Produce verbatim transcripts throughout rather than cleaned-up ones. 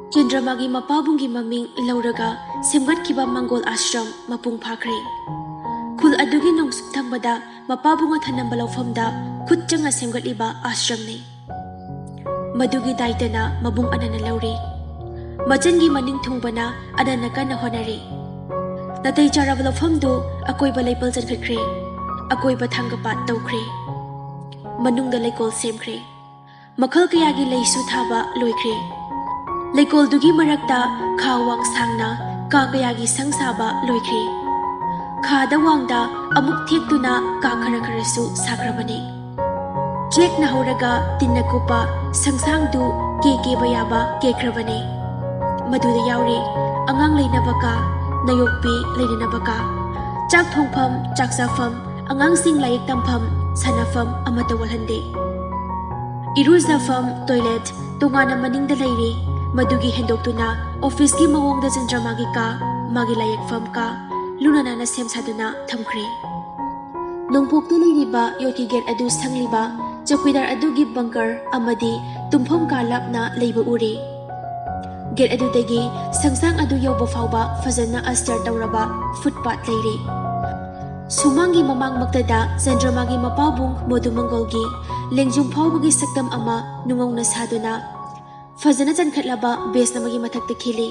ꯆꯟꯗ꯭ꯔꯃꯥꯒꯤ ꯃꯄꯥꯕꯨꯡꯒꯤ ꯃꯃꯤꯡ ꯂꯧꯔꯒ ꯁꯦꯝꯒꯠꯈꯤꯕ ꯃꯪꯒꯣꯜ ꯑꯥꯁ꯭ꯔꯝ ꯃꯄꯨꯡ ꯐꯥꯈ꯭ꯔꯦ꯫ ꯈꯨꯜ ꯑꯗꯨꯒꯤ ꯅꯣꯡꯆꯨꯞ ꯊꯪꯕꯗ ꯃꯄꯥꯕꯨꯡꯅ ꯊꯅꯝꯕ ꯂꯧꯐꯝꯗ ꯈꯨꯠ ꯆꯪꯅ ꯁꯦꯝꯒꯠꯂꯤꯕ ꯑꯥꯁ꯭ꯔꯝꯅꯤ꯫ ꯃꯗꯨꯒꯤ ꯗꯥꯏꯇꯅ ꯃꯕꯨꯡ ꯑꯅꯟꯅ ꯂꯧꯔꯤ꯫ ꯃꯆꯟꯒꯤ ꯃꯅꯤꯡ ꯊꯨꯡꯕꯅ ꯑꯅꯟꯅ ꯀꯟꯅ ꯍꯣꯠꯅꯔꯤ꯫ ꯅꯥꯇꯩ ꯆꯥꯔꯕ ꯂꯧꯐꯝꯗꯨ ꯑꯀꯣꯏꯕ ꯂꯩꯄꯜ ꯆꯟꯈꯠꯈ꯭ꯔꯦ꯫ ꯑꯀꯣꯏꯕ ꯊꯥꯡꯒꯄꯥꯠ ꯇꯧꯈ꯭ꯔꯦ꯫ ꯃꯅꯨꯡꯗ ꯂꯩꯀꯣꯜ ꯁꯦꯝꯈ꯭ꯔꯦ꯫ ꯃꯈꯜ ꯀꯌꯥꯒꯤ ꯂꯩꯁꯨ ꯊꯥꯕ ꯂꯣꯏꯈ꯭ꯔꯦ꯫ ꯂꯩꯀꯣꯜꯗꯨꯒꯤ ꯃꯔꯛꯇ ꯈꯥ ꯋꯥꯡ ꯁꯥꯡꯅ ꯀꯥ ꯀꯌꯥꯒꯤ ꯁꯪ ꯁꯥꯕ ꯂꯣꯏꯈ꯭ꯔꯦ꯫ ꯈꯥꯗ ꯋꯥꯡꯗ ꯑꯃꯨꯛ ꯊꯦꯛꯇꯨꯅ ꯀꯥ ꯈꯔ ꯈꯔꯁꯨ ꯁꯥꯈ꯭ꯔꯕꯅꯤ꯫ ꯆꯦꯛꯅ ꯍꯧꯔꯒ ꯇꯤꯟꯅ ꯀꯨꯞꯄ ꯁꯪꯁꯥꯡꯗꯨ ꯀꯦ ꯀꯦꯕ ꯌꯥꯕ ꯀꯦꯈ꯭ꯔꯕꯅꯤ꯫ ꯃꯗꯨꯗ ꯌꯥꯎꯔꯤ ꯑꯉꯥꯡ ꯂꯩꯅꯕ ꯀꯥ, ꯅꯌꯣꯛꯄꯤ ꯂꯩꯅꯅꯕ ꯀꯥ, ꯆꯥꯛ ꯊꯣꯡꯐꯝ, ꯆꯥꯛ ꯆꯥꯐꯝ, ꯑꯉꯥꯡꯁꯤꯡ ꯂꯥꯏꯔꯤꯛ ꯇꯝꯐꯝ, ꯁꯥꯟꯅꯐꯝ ꯑꯃꯠꯇ ꯋꯥꯠꯍꯟꯗꯦ꯫ ꯏꯔꯨꯖꯐꯝ, ꯇꯣꯏꯂꯦꯠ ꯇꯣꯉꯥꯟꯅ ꯃꯅꯤꯡꯗ ꯂꯩꯔꯤ꯫ ꯃꯗꯨꯒꯤ ꯍꯦꯟꯗꯣꯛꯇꯨꯅ ꯑꯣꯐꯤꯁꯀꯤ ꯃꯑꯣꯡꯗ ꯆꯟꯗ꯭ꯔꯃꯥꯒꯤ ꯀꯥ, ꯃꯥꯒꯤ ꯂꯥꯏꯌꯦꯛꯐꯝ ꯀꯥ ꯂꯨꯅ ꯅꯥꯟꯅ ꯁꯦꯝ ꯁꯥꯗꯨꯅ ꯊꯝꯈ꯭ꯔꯦ꯫ ꯅꯣꯡꯄꯣꯛꯇ ꯂꯩꯔꯤꯕ ꯌꯣꯠꯀꯤ ꯒꯦꯠ ꯑꯗꯨ ꯁꯪꯂꯤꯕ ꯆꯧꯀꯤꯗꯥꯔ ꯑꯗꯨꯒꯤ ꯕꯪꯀꯔ ꯑꯃꯗꯤ ꯇꯨꯝꯐꯝ ꯀꯥ ꯂꯥꯞꯅ ꯂꯩꯕ ꯎꯔꯤ꯫ ꯒꯦꯠ ꯑꯗꯨꯗꯒꯤ ꯁꯪꯁꯥꯡ ꯑꯗꯨ ꯌꯧꯕ ꯐꯥꯎꯕ ꯐꯖꯅ ꯑꯁꯇꯔ ꯇꯧꯔꯕ ꯐꯨꯠꯄꯥꯠ ꯂꯩꯔꯤ꯫ ꯁꯨꯃꯥꯡꯒꯤ ꯃꯃꯥꯡꯃꯛꯇꯗ ꯆꯟꯗ꯭ꯔꯃꯥꯒꯤ ꯃꯄꯥꯕꯨꯡ ꯃꯣꯗꯨꯃꯪꯒꯣꯜꯒꯤ ꯂꯦꯡꯖꯨꯝ ꯐꯥꯎꯕꯒꯤ ꯁꯛꯇꯝ ꯑꯃ ꯅꯨꯡꯉꯧꯅ ꯁꯥꯗꯨꯅ ꯐꯖꯅ ꯆꯟꯈꯠꯂꯕ ꯕꯦꯁ ꯑꯃꯒꯤ ꯃꯊꯛꯇ ꯈꯤꯜꯂꯤ꯫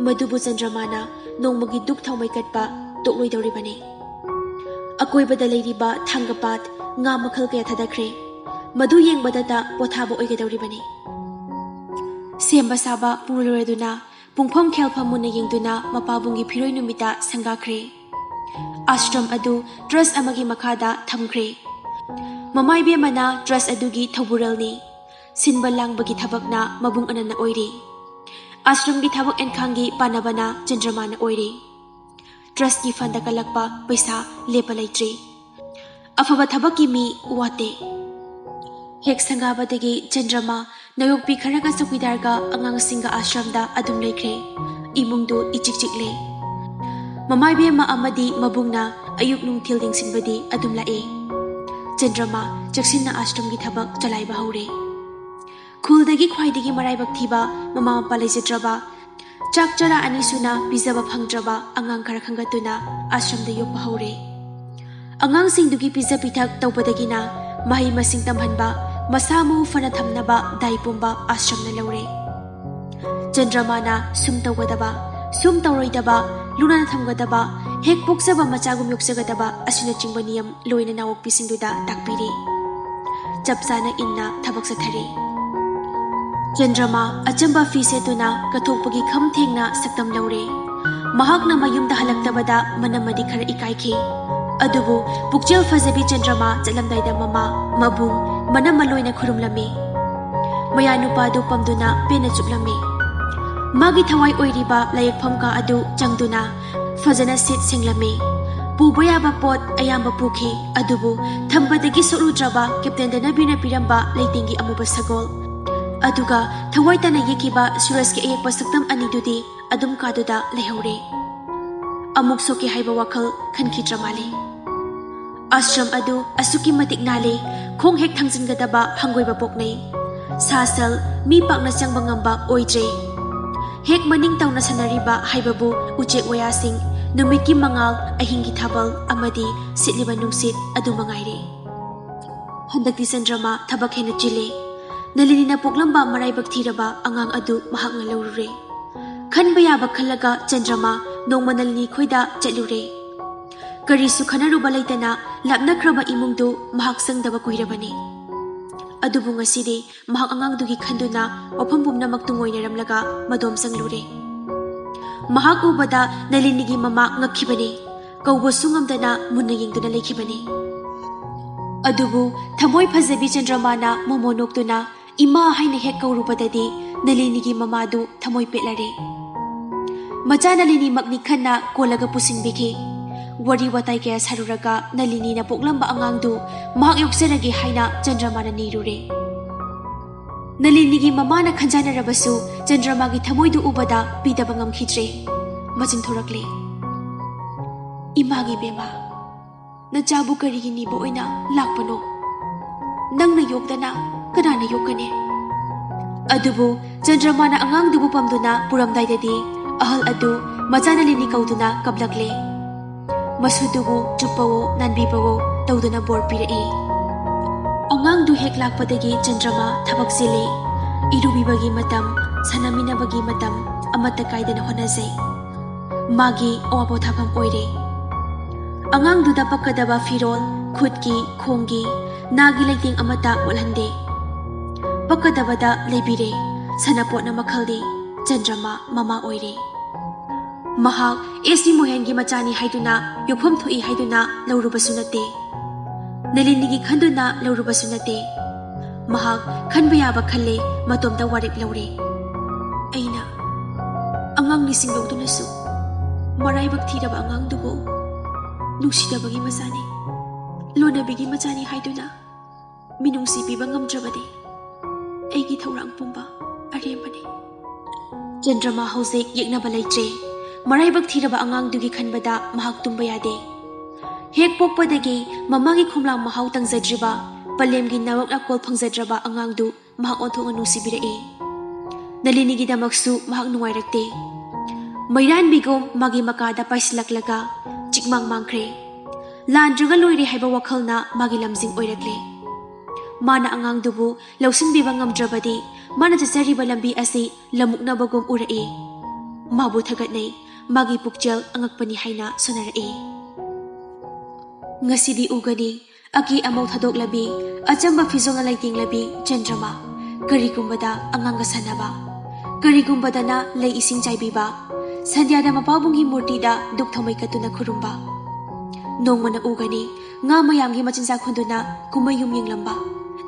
ꯃꯗꯨꯕꯨ ꯆꯟꯗ꯭ꯔꯃꯥꯅ ꯅꯣꯡꯃꯒꯤ ꯗꯨꯛ ꯊꯥꯎꯃꯩ ꯀꯠꯄ ꯇꯣꯛꯂꯣꯏꯗꯧꯔꯤꯕꯅꯤ꯫ ꯑꯀꯣꯏꯕꯗ ꯂꯩꯔꯤꯕ ꯊꯥꯡꯒꯄꯥꯠ, ꯉꯥ ꯃꯈꯜ ꯀꯌꯥ ꯊꯥꯗꯈ꯭ꯔꯦ꯫ ꯃꯗꯨ ꯌꯦꯡꯕꯗꯇ ꯄꯣꯊꯥꯕ ꯑꯣꯏꯒꯗꯧꯔꯤꯕꯅꯤ꯫ ꯁꯦꯝꯕ ꯁꯥꯕ ꯄꯨꯡꯂꯣꯏ ꯂꯣꯏꯔꯗꯨꯅ ꯄꯨꯡꯐꯝ ꯈꯦꯜꯐꯝ ꯃꯨꯟꯅ ꯌꯦꯡꯗꯨꯅ ꯃꯄꯥꯕꯨꯡꯒꯤ ꯐꯤꯔꯣꯏ ꯅꯨꯃꯤꯠꯇ ꯁꯪꯒꯥꯈ꯭ꯔꯦ꯫ ꯑꯥꯁ꯭ꯔꯝ ꯑꯗꯨ ꯇ꯭ꯔꯁ ꯑꯃꯒꯤ ꯃꯈꯥꯗ ꯊꯝꯈ꯭ꯔꯦ꯫ ꯃꯃꯥ ꯏꯕꯦꯝꯃꯅ ꯇ꯭ꯔꯁ ꯑꯗꯨꯒꯤ ꯊꯧꯕꯨꯔꯦꯜꯅꯤ꯫ ꯁꯤꯟꯕ ꯂꯥꯡꯕꯒꯤ ꯊꯕꯛꯅ ꯃꯕꯨꯡ ꯑꯅꯟꯅ ꯑꯣꯏꯔꯤ꯫ ꯑꯥꯁ꯭ꯔꯝꯒꯤ ꯊꯕꯛ ꯏꯟꯈꯥꯡꯒꯤ ꯄꯥꯟꯅꯕꯅ ꯆꯟꯗ꯭ꯔꯃꯥꯅ ꯑꯣꯏꯔꯤ꯫ ꯇ꯭ꯔꯁꯀꯤ ꯐꯟꯗ ꯀꯜꯂꯛꯄ ꯄꯩꯁꯥ ꯂꯦꯞꯄ ꯂꯩꯇ꯭ꯔꯤ꯫ ꯑꯐꯕ ꯊꯕꯛꯀꯤ ꯃꯤ ꯋꯥꯠꯇꯦ꯫ ꯍꯦꯛ ꯁꯪꯒꯥꯕꯗꯒꯤ ꯆꯟꯗ꯭ꯔꯃꯥ ꯅꯌꯣꯛꯄꯤ ꯈꯔꯒ ꯆꯧꯀꯤꯗꯥꯔꯒ ꯑꯉꯥꯡꯁꯤꯡꯒ ꯑꯥꯁ꯭ꯔꯝꯗ ꯑꯗꯨꯝ ꯂꯩꯈ꯭ꯔꯦ꯫ ꯏꯃꯨꯡꯗꯨ ꯏꯆꯤꯛ ꯆꯤꯛꯂꯦ꯫ ꯃꯃꯥ ꯏꯕꯦꯝꯃ ꯑꯃꯗꯤ ꯃꯕꯨꯡꯅ ꯑꯌꯨꯛ ꯅꯨꯡꯊꯤꯜ ꯌꯦꯡꯁꯤꯟꯕꯗꯤ ꯑꯗꯨꯝ ꯂꯥꯛꯏ꯫ ꯆꯟꯗ꯭ꯔꯃꯥ ꯆꯦꯛꯁꯤꯟꯅ ꯑꯥꯁ꯭ꯔꯝꯒꯤ ꯊꯕꯛ ꯆꯂꯥꯏꯕ ꯍꯧꯔꯦ꯫ ꯈꯨꯜꯗꯒꯤ ꯈ꯭ꯋꯥꯏꯗꯒꯤ ꯃꯔꯥꯏꯕꯛ ꯊꯤꯕ, ꯃꯃꯥ ꯃꯄꯥ ꯂꯩꯖꯗ꯭ꯔꯕ, ꯆꯥꯛ ꯆꯔꯥ ꯑꯅꯤ ꯁꯨꯅ ꯄꯤꯖꯕ ꯐꯪꯗ꯭ꯔꯕ ꯑꯉꯥꯡ ꯈꯔ ꯈꯟꯒꯠꯇꯨꯅ ꯑꯥꯁ꯭ꯔꯝꯗ ꯌꯣꯛꯄ ꯍꯧꯔꯦ꯫ ꯑꯉꯥꯡꯁꯤꯡꯗꯨꯒꯤ ꯄꯤꯖ ꯄꯤꯊꯛ ꯇꯧꯕꯗꯒꯤꯅ ꯃꯍꯩ ꯃꯁꯤꯡ ꯇꯝꯍꯟꯕ, ꯃꯁꯥ ꯃꯎ ꯐꯅ ꯊꯝꯅꯕ ꯗꯥꯏ ꯄꯨꯝꯕ ꯑꯥꯁ꯭ꯔꯝꯅ ꯂꯧꯔꯦ꯫ ꯆꯟꯗ꯭ꯔꯃꯥꯅ ꯁꯨꯝ ꯇꯧꯒꯗꯕ, ꯁꯨꯝ ꯇꯧꯔꯣꯏꯗꯕ, ꯂꯨꯅ ꯊꯝꯒꯗꯕ, ꯍꯦꯛ ꯄꯣꯛꯆꯕ ꯃꯆꯥꯒꯨꯝ ꯌꯣꯛꯆꯒꯗꯕ ꯑꯁꯤꯅꯆꯤꯡꯕ ꯅꯤꯌꯝ ꯂꯣꯏꯅ ꯅꯥꯋꯣꯛꯄꯤꯁꯤꯡꯗꯨꯗ ꯇꯥꯛꯄꯤꯔꯤ꯫ ꯆꯞ ꯆꯥꯅ ꯏꯟꯅ ꯊꯕꯛ ꯆꯠꯊꯔꯤ꯫ ꯆꯟꯗ꯭ꯔꯃꯥ ꯑꯆꯝꯕ ꯐꯤ ꯁꯦꯠꯇꯨꯅ ꯀꯠꯊꯣꯛꯄꯒꯤ ꯈꯝ ꯊꯦꯡꯅ ꯁꯛꯇꯝ ꯂꯧꯔꯦ꯫ ꯃꯍꯥꯛꯅ ꯃꯌꯨꯝꯗ ꯍꯜꯂꯛꯇꯕꯗ ꯃꯅꯝꯃꯗꯤ ꯈꯔ ꯏꯀꯥꯏꯈꯤ꯫ ꯑꯗꯨꯕꯨ ꯄꯨꯛꯆꯦꯜ ꯐꯖꯕꯤ ꯆꯟꯗ꯭ꯔꯃꯥ ꯆꯠꯂꯝꯗꯥꯏꯗ ꯃꯃꯥ, ꯃꯕꯨꯡ, ꯃꯅꯝꯃ ꯂꯣꯏꯅ ꯈꯨꯔꯨꯝꯂꯝꯃꯤ꯫ ꯃꯌꯥ ꯅꯨꯄꯥꯗꯨ ꯄꯝꯗꯨꯅ ꯄꯦꯟꯅ ꯆꯨꯞꯂꯝꯃꯤ꯫ ꯃꯥꯒꯤ ꯊꯋꯥꯏ ꯑꯣꯏꯔꯤꯕ ꯂꯥꯏꯌꯦꯛꯐꯝ ꯀꯥ ꯑꯗꯨ ꯆꯪꯗꯨꯅ ꯐꯖꯅ ꯁꯤꯠ ꯁꯦꯡꯂꯝꯃꯤ꯫ ꯄꯨꯕ ꯌꯥꯕ ꯄꯣꯠ ꯑꯌꯥꯝꯕ ꯄꯨꯈꯤ, ꯑꯗꯨꯕꯨ ꯊꯝꯕꯗꯒꯤ ꯁꯣꯛꯂꯨꯗ꯭ꯔꯕ ꯀꯦꯞꯇꯦꯟ ꯗꯅꯕꯤꯔꯅ ꯄꯤꯔꯝꯕ ꯂꯩꯇꯦꯡꯒꯤ ꯑꯃꯨꯕ ꯁꯒꯣꯜ ꯑꯗꯨꯒ ꯊꯋꯥꯏ ꯇꯥꯅ ꯌꯦꯛꯈꯤꯕ ꯁꯨꯔꯖꯀꯤ ꯑꯌꯦꯛꯄ ꯁꯛꯇꯝ ꯑꯅꯤꯗꯨꯗꯤ ꯑꯗꯨꯝ ꯀꯥꯗꯨꯗ ꯂꯩꯍꯧꯔꯦ꯫ ꯑꯃꯨꯛ ꯁꯣꯛꯀꯦ ꯍꯥꯏꯕ ꯋꯥꯈꯜ ꯈꯟꯈꯤꯗ꯭ꯔ ꯃꯥꯜꯂꯦ꯫ ꯑꯥꯁ꯭ꯔꯝ ꯑꯗꯨ ꯑꯁꯨꯛꯀꯤ ꯃꯇꯤꯛ ꯅꯥꯜꯂꯤ, ꯈꯣꯡ ꯍꯦꯛ ꯊꯥꯡꯖꯤꯟꯒꯗꯕ ꯍꯪꯒꯣꯏꯕ ꯄꯣꯛꯅꯩ꯫ ꯁꯥ ꯁꯟ, ꯃꯤ ꯄꯥꯛꯅ ꯆꯪꯕ ꯉꯝꯕ ꯑꯣꯏꯗ꯭ꯔꯦ꯫ ꯍꯦꯛ ꯃꯅꯤꯡ ꯇꯧꯅ ꯁꯥꯟꯅꯔꯤꯕ ꯍꯥꯏꯕꯕꯨ ꯎꯆꯦꯛ ꯋꯥꯌꯥꯁꯤꯡ, ꯅꯨꯃꯤꯠꯀꯤ ꯃꯉꯥꯜ, ꯑꯍꯤꯡꯒꯤ ꯊꯥꯕꯜ ꯑꯃꯗꯤ ꯁꯤꯠꯂꯤꯕ ꯅꯨꯡꯁꯤꯠ ꯑꯗꯨ ꯃꯉꯥꯏꯔꯦ꯫ ꯍꯟꯗꯛꯇꯤ ꯆꯟꯗ꯭ꯔꯃꯥ ꯊꯕꯛ ꯍꯦꯟꯅ ꯆꯤꯜꯂꯦ꯫ ꯅꯂꯤꯅꯤꯅ ꯄꯣꯛꯂꯝꯕ ꯃꯔꯥꯏꯕꯛ ꯊꯤꯔꯕ ꯑꯉꯥꯡ ꯑꯗꯨ ꯃꯍꯥꯛꯅ ꯂꯧꯔꯨꯔꯦ꯫ ꯈꯟꯕ ꯌꯥꯕ ꯈꯜꯂꯒ ꯆꯟꯗ꯭ꯔꯃꯥ ꯅꯣꯡꯃ ꯅꯂꯤꯅꯤ ꯈꯣꯏꯗ ꯆꯠꯂꯨꯔꯦ꯫ ꯀꯔꯤꯁꯨ ꯈꯟꯅꯔꯨꯕ ꯂꯩꯇꯅ ꯂꯥꯞꯅꯈ꯭ꯔꯕ ꯏꯃꯨꯡꯗꯨ ꯃꯍꯥꯛ ꯆꯪꯗꯕ ꯀꯨꯏꯔꯕꯅꯤ꯫ ꯑꯗꯨꯕꯨ ꯉꯁꯤꯗꯤ ꯃꯍꯥꯛ ꯑꯉꯥꯡꯗꯨꯒꯤ ꯈꯟꯗꯨꯅ ꯋꯥꯐꯝ ꯄꯨꯝꯅꯃꯛ ꯇꯨꯡꯑꯣꯏꯅꯔꯝꯂꯒ ꯃꯗꯣꯝ ꯆꯪꯂꯨꯔꯦ꯫ ꯃꯍꯥꯛ ꯎꯕꯗ ꯅꯂꯤꯅꯤꯒꯤ ꯃꯃꯥ ꯉꯛꯈꯤꯕꯅꯤ꯫ ꯀꯧꯕꯁꯨ ꯉꯝꯗꯅ ꯃꯨꯟꯅ ꯌꯦꯡꯗꯨꯅ ꯂꯩꯈꯤꯕꯅꯤ꯫ ꯑꯗꯨꯕꯨ ꯊꯃꯣꯏ ꯐꯖꯕꯤ ꯆꯟꯗ꯭ꯔꯃꯥꯅ ꯃꯣꯃꯣ ꯅꯣꯛꯇꯨꯅ "ꯏꯃꯥ" ꯍꯥꯏꯅ ꯍꯦꯛ ꯀꯧꯔꯨꯕꯗꯗꯤ ꯅꯂꯤꯅꯤꯒꯤ ꯃꯃꯥꯗꯨ ꯊꯃꯣꯏ ꯄꯦꯠꯂꯔꯦ꯫ ꯃꯆꯥ ꯅꯂꯤꯅꯤꯃꯛꯅꯤ ꯈꯟꯅ ꯀꯣꯜꯂꯒ ꯄꯨꯁꯤꯟꯕꯤꯈꯤ꯫ ꯋꯥꯔꯤ ꯋꯥꯇꯥꯏ ꯀꯌꯥ ꯁꯥꯔꯨꯔꯒ ꯅꯂꯤꯅꯤꯅ ꯄꯣꯛꯂꯝꯕ ꯑꯉꯥꯡꯗꯨ ꯃꯍꯥꯛ ꯌꯣꯛꯆꯔꯒꯦ ꯍꯥꯏꯅ ꯆꯟꯗ꯭ꯔꯃꯥꯅ ꯅꯤꯔꯨꯔꯦ꯫ ꯅꯂꯤꯅꯤꯒꯤ ꯃꯃꯥꯅ ꯈꯟꯖꯥꯟꯅꯔꯕꯁꯨ ꯆꯟꯗ꯭ꯔꯃꯥꯒꯤ ꯊꯃꯣꯏꯗꯨ ꯎꯕꯗ ꯄꯤꯗꯕ ꯉꯝꯈꯤꯗ꯭ꯔꯦ꯫ ꯃꯆꯤꯟ ꯊꯣꯔꯛꯂꯦ, "ꯏꯃꯥꯒꯤ ꯕꯦꯝꯃ, ꯅꯆꯥꯕꯨ ꯀꯔꯤꯒꯤ ꯅꯤꯕ ꯑꯣꯏꯅ ꯂꯥꯛꯄꯅꯣ? ꯅꯪꯅ ꯌꯣꯛꯇꯅ ꯀꯅꯥꯅ ꯌꯣꯛꯀꯅꯤ?" ꯑꯗꯨꯕꯨ ꯆꯟꯗ꯭ꯔꯃꯥꯅ ꯑꯉꯥꯡꯗꯨꯕꯨ ꯄꯝꯗꯨꯅ ꯄꯨꯔꯝꯗꯥꯏꯗꯗꯤ ꯑꯍꯜ ꯑꯗꯨ ꯃꯆꯥ ꯅꯂꯤꯅꯤ ꯀꯧꯗꯨꯅ ꯀꯞꯂꯛꯂꯦ꯫ ꯃꯁꯨꯗꯨꯕꯨ ꯆꯨꯞꯄꯋꯣ, ꯅꯥꯟꯕꯤꯕꯋꯣ ꯇꯧꯗꯨꯅ ꯕꯣꯔ ꯄꯤꯔꯛꯏ꯫ ꯑꯉꯥꯡꯗꯨ ꯍꯦꯛ ꯂꯥꯛꯄꯗꯒꯤ ꯆꯟꯗ꯭ꯔꯃꯥ ꯊꯕꯛ ꯆꯤꯜꯂꯤ꯫ ꯏꯔꯨꯕꯤꯕꯒꯤ ꯃꯇꯝ, ꯁꯥꯟꯅꯃꯤꯟꯅꯕꯒꯤ ꯃꯇꯝ ꯑꯃꯠꯇ ꯀꯥꯏꯗꯅ ꯍꯣꯠꯅꯖꯩ꯫ ꯃꯥꯒꯤ ꯑꯋꯥ ꯄꯣꯊꯥꯐꯝ ꯑꯣꯏꯔꯦ꯫ ꯑꯉꯥꯡꯗꯨꯗ ꯄꯛꯀꯗꯕ ꯐꯤꯔꯣꯜ, ꯈꯨꯠꯀꯤ, ꯈꯣꯡꯒꯤ, ꯅꯥꯒꯤ ꯂꯩꯇꯦꯡ ꯑꯃꯠꯇ ꯎꯠꯍꯟꯗꯦ꯫ ꯄꯛꯀꯗꯕꯗ ꯂꯩꯕꯤꯔꯦ꯫ ꯁꯥꯟꯅꯄꯣꯠꯅ ꯃꯈꯜꯗꯤ ꯆꯟꯗ꯭ꯔꯃꯥ ꯃꯃꯥ ꯑꯣꯏꯔꯦ꯫ ꯃꯍꯥꯛ ꯑꯦꯁ ꯁꯤ ꯃꯣꯍꯦꯟꯒꯤ ꯃꯆꯥꯅꯤ ꯍꯥꯏꯗꯨꯅ, ꯌꯣꯛꯐꯝ ꯊꯣꯛꯏ ꯍꯥꯏꯗꯨꯅ ꯂꯧꯔꯨꯕꯁꯨ ꯅꯠꯇꯦ꯫ ꯅꯂꯤꯅꯤꯒꯤ ꯈꯟꯗꯨꯅ ꯂꯧꯔꯨꯕꯁꯨ ꯅꯠꯇꯦ꯫ ꯃꯍꯥꯛ ꯈꯟꯕ ꯌꯥꯕ ꯈꯜꯂꯦ, ꯃꯇꯣꯝꯇ ꯋꯥꯔꯦꯞ ꯂꯧꯔꯦ꯫ ꯑꯩꯅ ꯑꯉꯥꯡ ꯂꯤꯁꯤꯡ ꯂꯧꯗꯨꯅꯁꯨ ꯃꯔꯥꯏꯕꯛ ꯊꯤꯔꯕ ꯑꯉꯥꯡꯗꯨꯕꯨ ꯅꯨꯡꯁꯤꯗꯕꯒꯤ ꯃꯆꯥꯅꯤ, ꯂꯣꯟꯅꯕꯤꯒꯤ ꯃꯆꯥꯅꯤ ꯍꯥꯏꯗꯨꯅ ꯃꯤꯅꯨꯡꯁꯤ ꯄꯤꯕ ꯉꯝꯗ꯭ꯔꯕꯗꯤ ꯑꯩꯒꯤ ꯊꯧꯔꯥꯡ ꯄꯨꯝꯕ ꯑꯔꯦꯝꯕꯅꯤ꯫ ꯆꯟꯗ꯭ꯔꯃꯥ ꯍꯧꯖꯤꯛ ꯌꯦꯛꯅꯕ ꯂꯩꯇ꯭ꯔꯦ꯫ ꯃꯔꯥꯏꯕꯛ ꯊꯤꯔꯕ ꯑꯉꯥꯡꯗꯨꯒꯤ ꯈꯟꯕꯗ ꯃꯍꯥꯛ ꯇꯨꯝꯕ ꯌꯥꯗꯦ꯫ ꯍꯦꯛ ꯄꯣꯛꯄꯗꯒꯤ ꯃꯃꯥꯒꯤ ꯈꯣꯝꯂꯥꯡ ꯃꯍꯥꯎ ꯇꯪꯖꯗ꯭ꯔꯤꯕ, ꯄꯂꯦꯝꯒꯤ ꯅꯥꯔꯣꯛ ꯅꯥꯀꯣꯜ ꯐꯪꯖꯗ꯭ꯔꯕ ꯑꯉꯥꯡꯗꯨ ꯃꯍꯥꯛ ꯑꯣꯟꯊꯣꯛꯅ ꯅꯨꯡꯁꯤꯕꯤꯔꯛꯏ꯫ ꯅꯂꯤꯅꯤꯒꯤꯗꯃꯛꯁꯨ ꯃꯍꯥꯛ ꯅꯨꯡꯉꯥꯏꯔꯛꯇꯦ꯫ ꯃꯩꯔꯥꯟꯕꯤꯒꯨꯝ ꯃꯥꯒꯤ ꯃꯀꯥꯗ ꯄꯥꯏꯁꯤꯜꯂꯛꯂꯒ ꯆꯤꯛꯃꯥꯡ ꯃꯥꯡꯈ꯭ꯔꯦ꯫ ꯂꯥꯟꯗ꯭ꯔꯒ ꯂꯣꯏꯔꯦ ꯍꯥꯏꯕ ꯋꯥꯈꯜꯅ ꯃꯥꯒꯤ ꯂꯝꯖꯤꯡ ꯑꯣꯏꯔꯛꯂꯦ꯫ ꯃꯥꯅ ꯑꯉꯥꯡꯗꯨꯕꯨ ꯂꯧꯁꯤꯟꯕꯤꯕ ꯉꯝꯗ꯭ꯔꯕꯗꯤ ꯃꯥꯅ ꯆꯠꯆꯔꯤꯕ ꯂꯝꯕꯤ ꯑꯁꯤ ꯂꯝꯃꯨꯛꯅꯕꯒꯨꯝ ꯎꯔꯛꯏ꯫ ꯃꯥꯕꯨ ꯊꯥꯒꯠꯅꯩ, ꯃꯥꯒꯤ ꯄꯨꯛꯆꯦꯜ ꯑꯉꯛꯄꯅꯤ ꯍꯥꯏꯅ ꯁꯣꯟꯅꯔꯛꯏ꯫ ꯉꯁꯤꯗꯤ ꯎꯒꯅꯤ, ꯑꯀꯦ ꯑꯃꯧ ꯊꯥꯗꯣꯛꯂꯕꯤ, ꯑꯆꯝꯕ ꯐꯤꯖꯣꯜꯅ ꯂꯩꯇꯦꯡꯂꯕꯤ ꯆꯟꯗ꯭ꯔꯃꯥ꯫ ꯀꯔꯤꯒꯨꯝꯕꯗ ꯑꯉꯥꯡꯒ ꯁꯥꯟꯅꯕ, ꯀꯔꯤꯒꯨꯝꯕꯗꯅ ꯂꯩ ꯏꯁꯤꯡ ꯆꯥꯏꯕꯤꯕ, ꯁꯟꯙ꯭ꯌꯥꯗ ꯃꯄꯥꯕꯨꯡꯒꯤ ꯃꯨꯔꯇꯤꯗ ꯗꯨꯛ ꯊꯥꯎꯃꯩ ꯀꯠꯇꯨꯅ ꯈꯨꯔꯨꯝꯕ꯫ ꯅꯣꯡꯃꯅ ꯎꯒꯅꯤ, ꯉꯥ ꯃꯌꯥꯝꯒꯤ ꯃꯆꯤꯟꯖꯥꯛ ꯍꯨꯟꯗꯨꯅ ꯀꯨꯝꯍꯩ ꯌꯨꯝ ꯌꯦꯡꯂꯝꯕ,